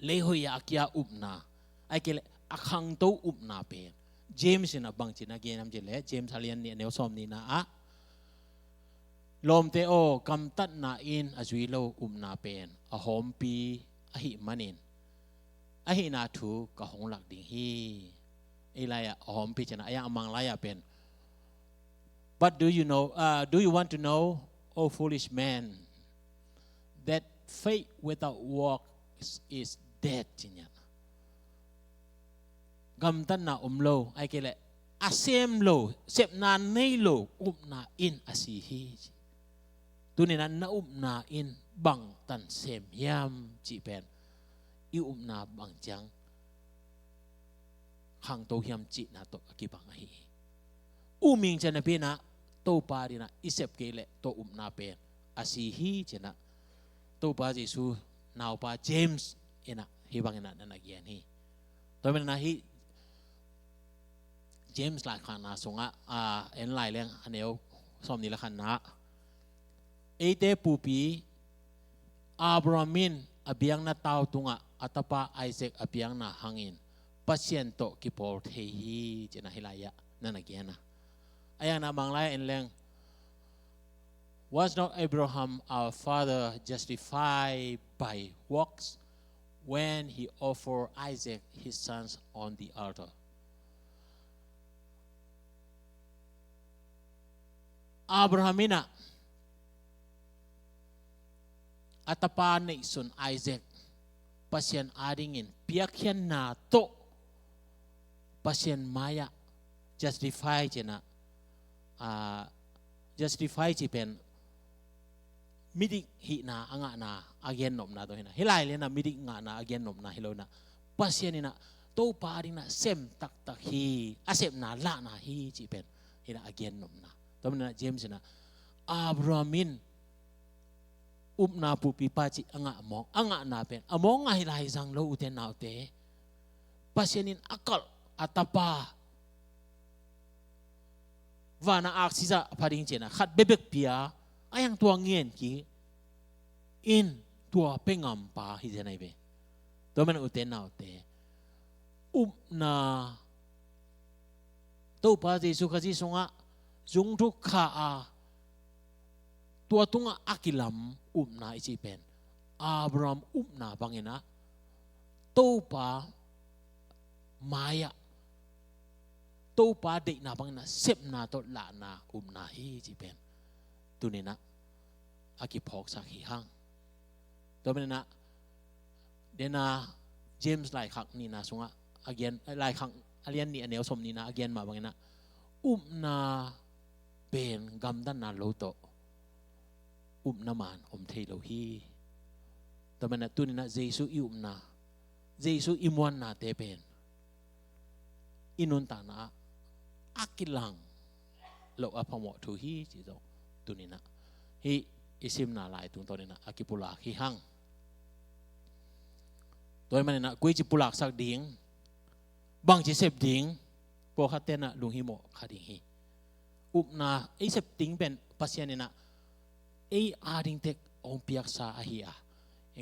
leihoih ah a kia upna, ahih kei leh a khangto upna pen James in ah bangci na gen hiam cih leh, James a lian nih, a neu sawmnihna ah, lawmte aw, gamtatna in a zui lo upna pen a hawmpi ahih manin, ahihna thu ka hong lak ding hi. Ei lai-ah a hawmpi ci-in ah, a yang a Mang lai-ah pen, but do you know, uh, do you want to know, O foolish man, that faith without works is dead, ci-in ah. Gamtatna om lo, ahih kei leh a sem lo, sepna nei lo upna in a si hi, ci. Tuni-in ah na upna in bangtan sem hiam cih pen, i upna bang ciang khangto hiam cihna tawh a kibang ahi hi. Um ing ci-in ah, pen ah Topa dingin ah i sep kei leh tua upna pen a si hi ci-in ah Topa Jesu naupa James in ah hih bangin ah na na gen hi. Tua manin ah hih James laikhakna sungah, ah, en lai leng, a neu sawmnih le khatna ah, eite pupi Abraham in a biakna tau tungah a tapa Isaac a piakna hangin Pasian tawh kipawl thei hi ci-in ah hih lai-ah na na gen a. A yang a Mang lai-ah en leng, was not Abraham our father justified by works when he offered Isaac his sons on the altar? Abraham in ah a tapa neihsun Isaac Pasian adingin piakkhiatna tawh Pasian mai-ah justify ci-in ah, ah, justify cih pen midik hihna a ngahna a gennopna tawh hi-in ah, hih lai lian ah midik ngahna a gennopna hi lo-in ah, Pasian in ah Topa adingin ah sem taktak hi, a sepna lahna hi cih pen hi-in ah a gennopna. Tua manin ah James in ah Abraham in upna pulpipa cih a ngah mawk, a ngahna pen a mawk ngah hi lai zang lo, ute naute. Pasian in a kalh a tapa, van a aksi zah pha ding ci-in ah khat bekbek pia, a hiang tua ngen kik in, tua pia ngampa hi zen ahi ve. Tua manin ute naute, upna Topa Jesu Khazih sungah zungthuk kha a, tua tungah a kilam upna i cih pen Abraham upna bangin ah Topa mai-ah, Topa deihna bangin ah sepna tawh lahna upna hi cih pen tuni-in ah a kiphawksak hi hang. Tua manin ah, den a James laikhak nihna sungah a gen, laikhak a lian nih a neu sawm nihna a gen mah bangin ah, upna pen gamtatna lo tawh upna man om thei lo hi. Tua manin ah tuni-in ah Jesu i upna, Jesu i muannate pen i nuntakna ah a kilang loh a phamawh thu hi cih zong tuni-in ah hih i simna lai tungtawnin ah a kipulak hi hang. Tua ahih manin ah koici pulaksak ding, bangci sep ding, pawlkhatte in ah lunghimawh kha ding hi. Upna ei sep ding pen Pasian in ah ei ading tek hong piaksa ahi a.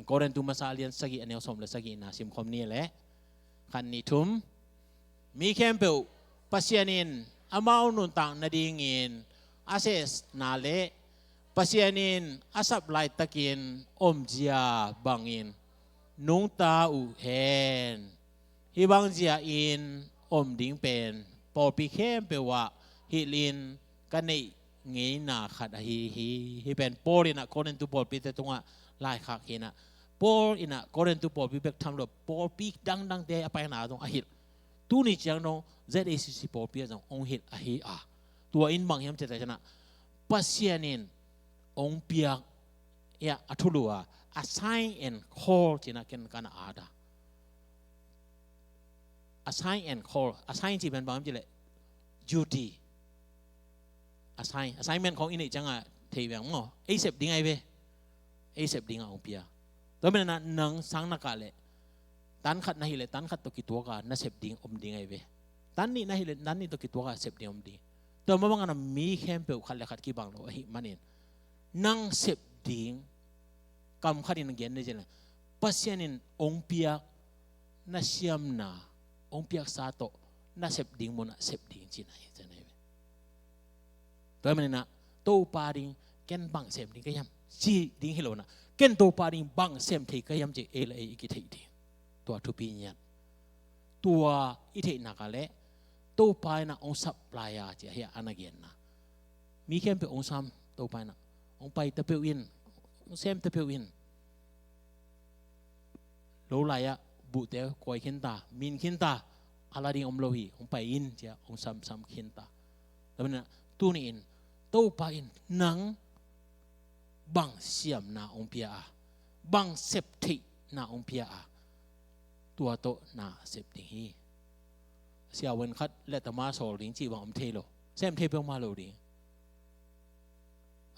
Korintu masa a lian sagih a neu sawm le sagihna simkhawm ni leh, khat, nih, thum. Mi khempeuh Pasian in amau nuntak nadingin a sehna le Pasian in a sap laitakin omzia bangin nungta uh hen. Hih bangzia in om ding pen pawlpi khempeuh ah hilhin ka neih ngeina khat ahi hi. Hih pen Paul in ah Korintu pawlpite tungah laikhak hi-in ah, Paul in ah Korintu pawlpi bek tham lo, pawlpi dangdangte a paina zong a hilh. Tuni ciang dong Z A C C pawlpi ah zong hong hilh ahi a. Tua in bang hiam cih leh, Pasian in hong piak, ya, a thulu a, a sign and call ci-in ah ken ka na at a. A sign and call. A sign cih pen bang hiam cih leh duty. A sign, assignment khawng i neih ciangin thei veng maw. Ei sep ding ahi ve. Ei sep ding a hong pia. Tua manin ah nang sang na kah leh, tan khat na hih leh tan khat tawh kituak a na sep ding om ding ahi ve. Tan nih na hih leh tan nih tawh kituak a sep ding om ding. Tua mah bangin ah mi khempeuh khat le khat kibang lo ahih manin, nang sep ding, kam khatin gen ni ci leh, Pasian in hong piak na siamna, hong piaksa tawh na sep ding munah sep ding cihna hi, cihna hi. Tua ahih manin ah Topa ding ken bang sem ding ka hiam cih ding hi lo-in ah, ken Topa ding bang sem thei ka hiam cih ei le ei i kitheih ding. Tua thupi ngiat. Tua i theih nak leh Topa in ah hong sap lai a, ci-a hi a, a na genna. Mi khempeuh hong sam, Topa in ah hong pai ta peuh in, hong sem ta peuh in. Lo lai-ah buhte kuai khin ta, min khin ta, a la ding om lo hi, hong pai in, ci-a hong samsam khin ta. Tua manin ah tuni-in Topa in nang bang siamna hong pia a, bang sep theihna hong pia a, tua tawh na sep ding hi. Siavuan khat lettama sawl ding cih bang om thei lo. Sem thei peuhmah lo ding.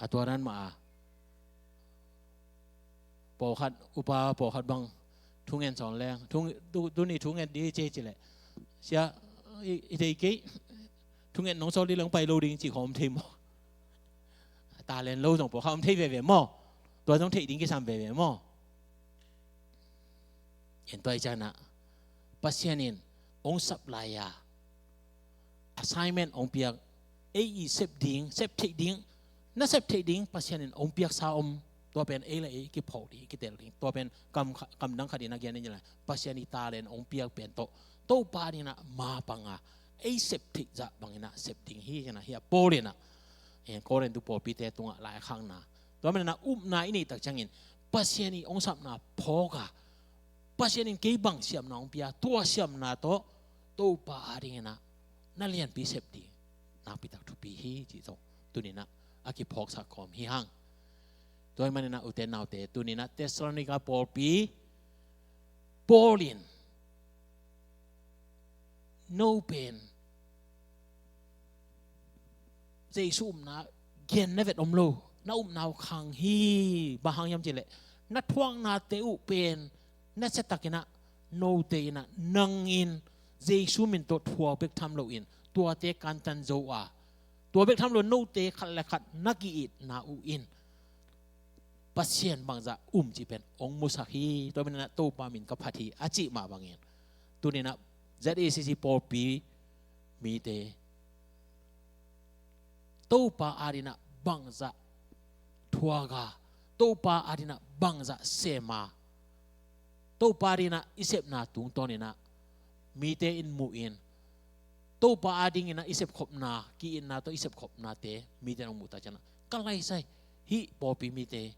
A tua dan mah a, pawlkhat, upa pawlkhat bang thungen sawn leng, thu, tu, tuni thungen ding ci, ci leh, sia, i, i thei kei, thungen nong sawl ding leng pai lo ding cih khawng om thei maw? Talent lo zong pawlkhat om thei veve maw? Tua zong theih ding kisam veve maw? En tua i cihna, Pasian in hong sap lai a, assignment hong piak, ei i sep ding, sep theih ding, na sep theih ding Pasian in hong piaksa om. Tua pen ei le ei kiphawk ding, kitel ding. Tua pen kam kha-, kam dang khat in a gen in lai, Pasian i talent hong piak pen tawh Topa ding in ah mapang a, ei sep theih zah bangin ah sep ding hi, ci-in ah hi a, Paul in ah Korintu pawlpite tungah laikhakna, tua manin ah upna i neih tak ciangin Pasian i hong sapna phawk a, Pasian in kei bang siamna hong pia, tua siamna tawh Topa adingin ah na lianpi sep ding nakpi tak thupi hi cih zong tuni-in ah a kiphawksak kawm hi hang. Tua ahih manin ah ute naute, tuni-in ah Thessalonika pawlpi Paul in, no pen Jesu upna gen na vet om lo, na upna uh khang hi. Bang hang hiam cih leh na thuaknate uh pen na siatakin ah note in ah nang in Jesu min tawh thuak bek tham loin tuate kantan zo a, tua bek tham lo note khat le khat na ki-itna uh in Pasian bangzah um cih pen hong musak hi. Tua manin ah Topa min ka phat hi a cih mah bangin, tuni-in ah Z A C C pawlpi mite Topa adingin ah bangzah thuak a, Topa adingin ah bangzah sem a, Topa adingin ah i sepna tungtawnin ah mite in mu in, Topa adingin ah i sepkhopna, ki-itna tawh i sepkhopnate mite in hong muh tak ciangin ah, ka laisai, hih pawlpi mite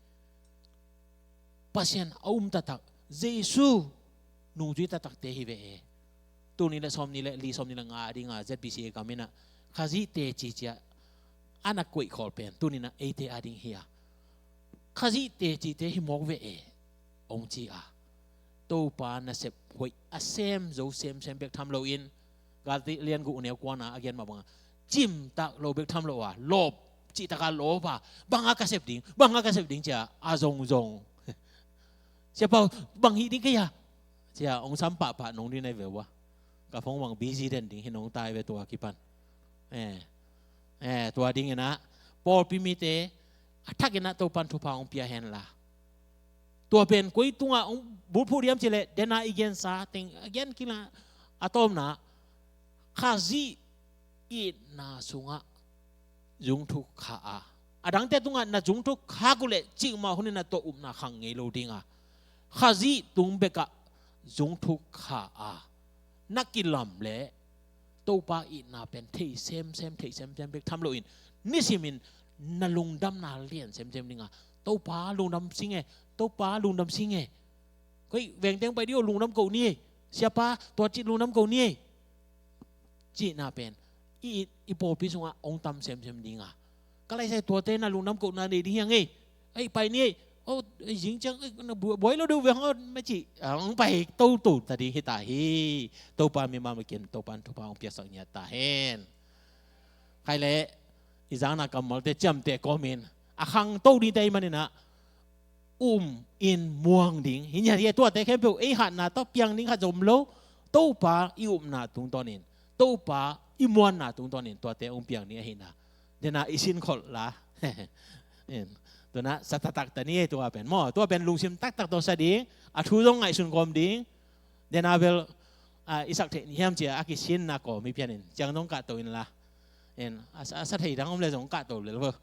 Pasian a um taktak, Jesu nungzui taktakte hi ve e. Tul nih le sawmnih le li, sawmnih le nga a ding a Z B C A gam in ah Khazih teci ci-a a na koih khawl pen tuni-in ah eite ading hi a, Khazih tecite hi mawk ve e, hong ci a, Topa nasep hoih a sem zo semsem bek tham loin, Galati lian guk neu kuana a gen mah bangin, cimtak lo bek tham lo a, lawp, cihtak a lawp a, bang a ka sep ding, bang a ka sep ding ci-a a zongzong. Siapa, bang hih ding kei a, ci-a hong sam pahpah nong ding na hi ve ua. Ka phone bang busy den ding hi nong tai ve tua kipan. Eh, eh, tua dingin ah pawlpi mite a thakin ah Topan thupha hong pia hen la. Tua pen koi tungah hong bulphuh diam cih leh, den a i gensa teng a gen kila, a tawpna, Khazih itna sungah zungthuk kha a, a dangte tungah na zungthuk khak uh leh cikmah hunin ah tua upna khang ngei lo ding a, Khazih tung bekah zungthuk kha a na kilam leh Topa itna pen thei semsem, thei semsem bek tham loin, nisimin na lungdamna lian semsem ding a, Topa lungdam sing e, Topa lungdam sing e. Koi vengteng pai dih o, lungdam ko ni e. Siapa, tua cih lungdam ko ni e, cihna pen i, i pawlpi sungah hong tam semsem ding a, ka laisai tuate na lungdam kohna nei ding hi hang e. Ei, pai ni e. O, ei, zing ciang, ei, na bu-, buai lo deuh ve hang o, mah cih, ah, hong pai toto ta ding hi ta hi. Topa mimal makin Topan thupha hong piaksak ngiat ta hen. Khai leh i zakna kammalte ciamteh kawmin a khangto dingte ahih manin ah um in muang ding hi ngiat hi. Tuate khempeuh ei hatna tawh piang ding khat zong om lo. Topa i upna tungtawnin, Topa i muanna tungtawnin tuate hong piang ding ahihna, den a i sin kholh la. Tua na sa taktak ta ni e, tua pen maw, tua pen lungsim taktak tawh sa ding, a thu zong ngaihsun kawm ding. Den a bel, ah, i sak theih ni hiam ci-a a kisinna kawm hi pianin, ciang zong kahto inla. En, a sa, a sa thei dang om leh zong kahto lel vo.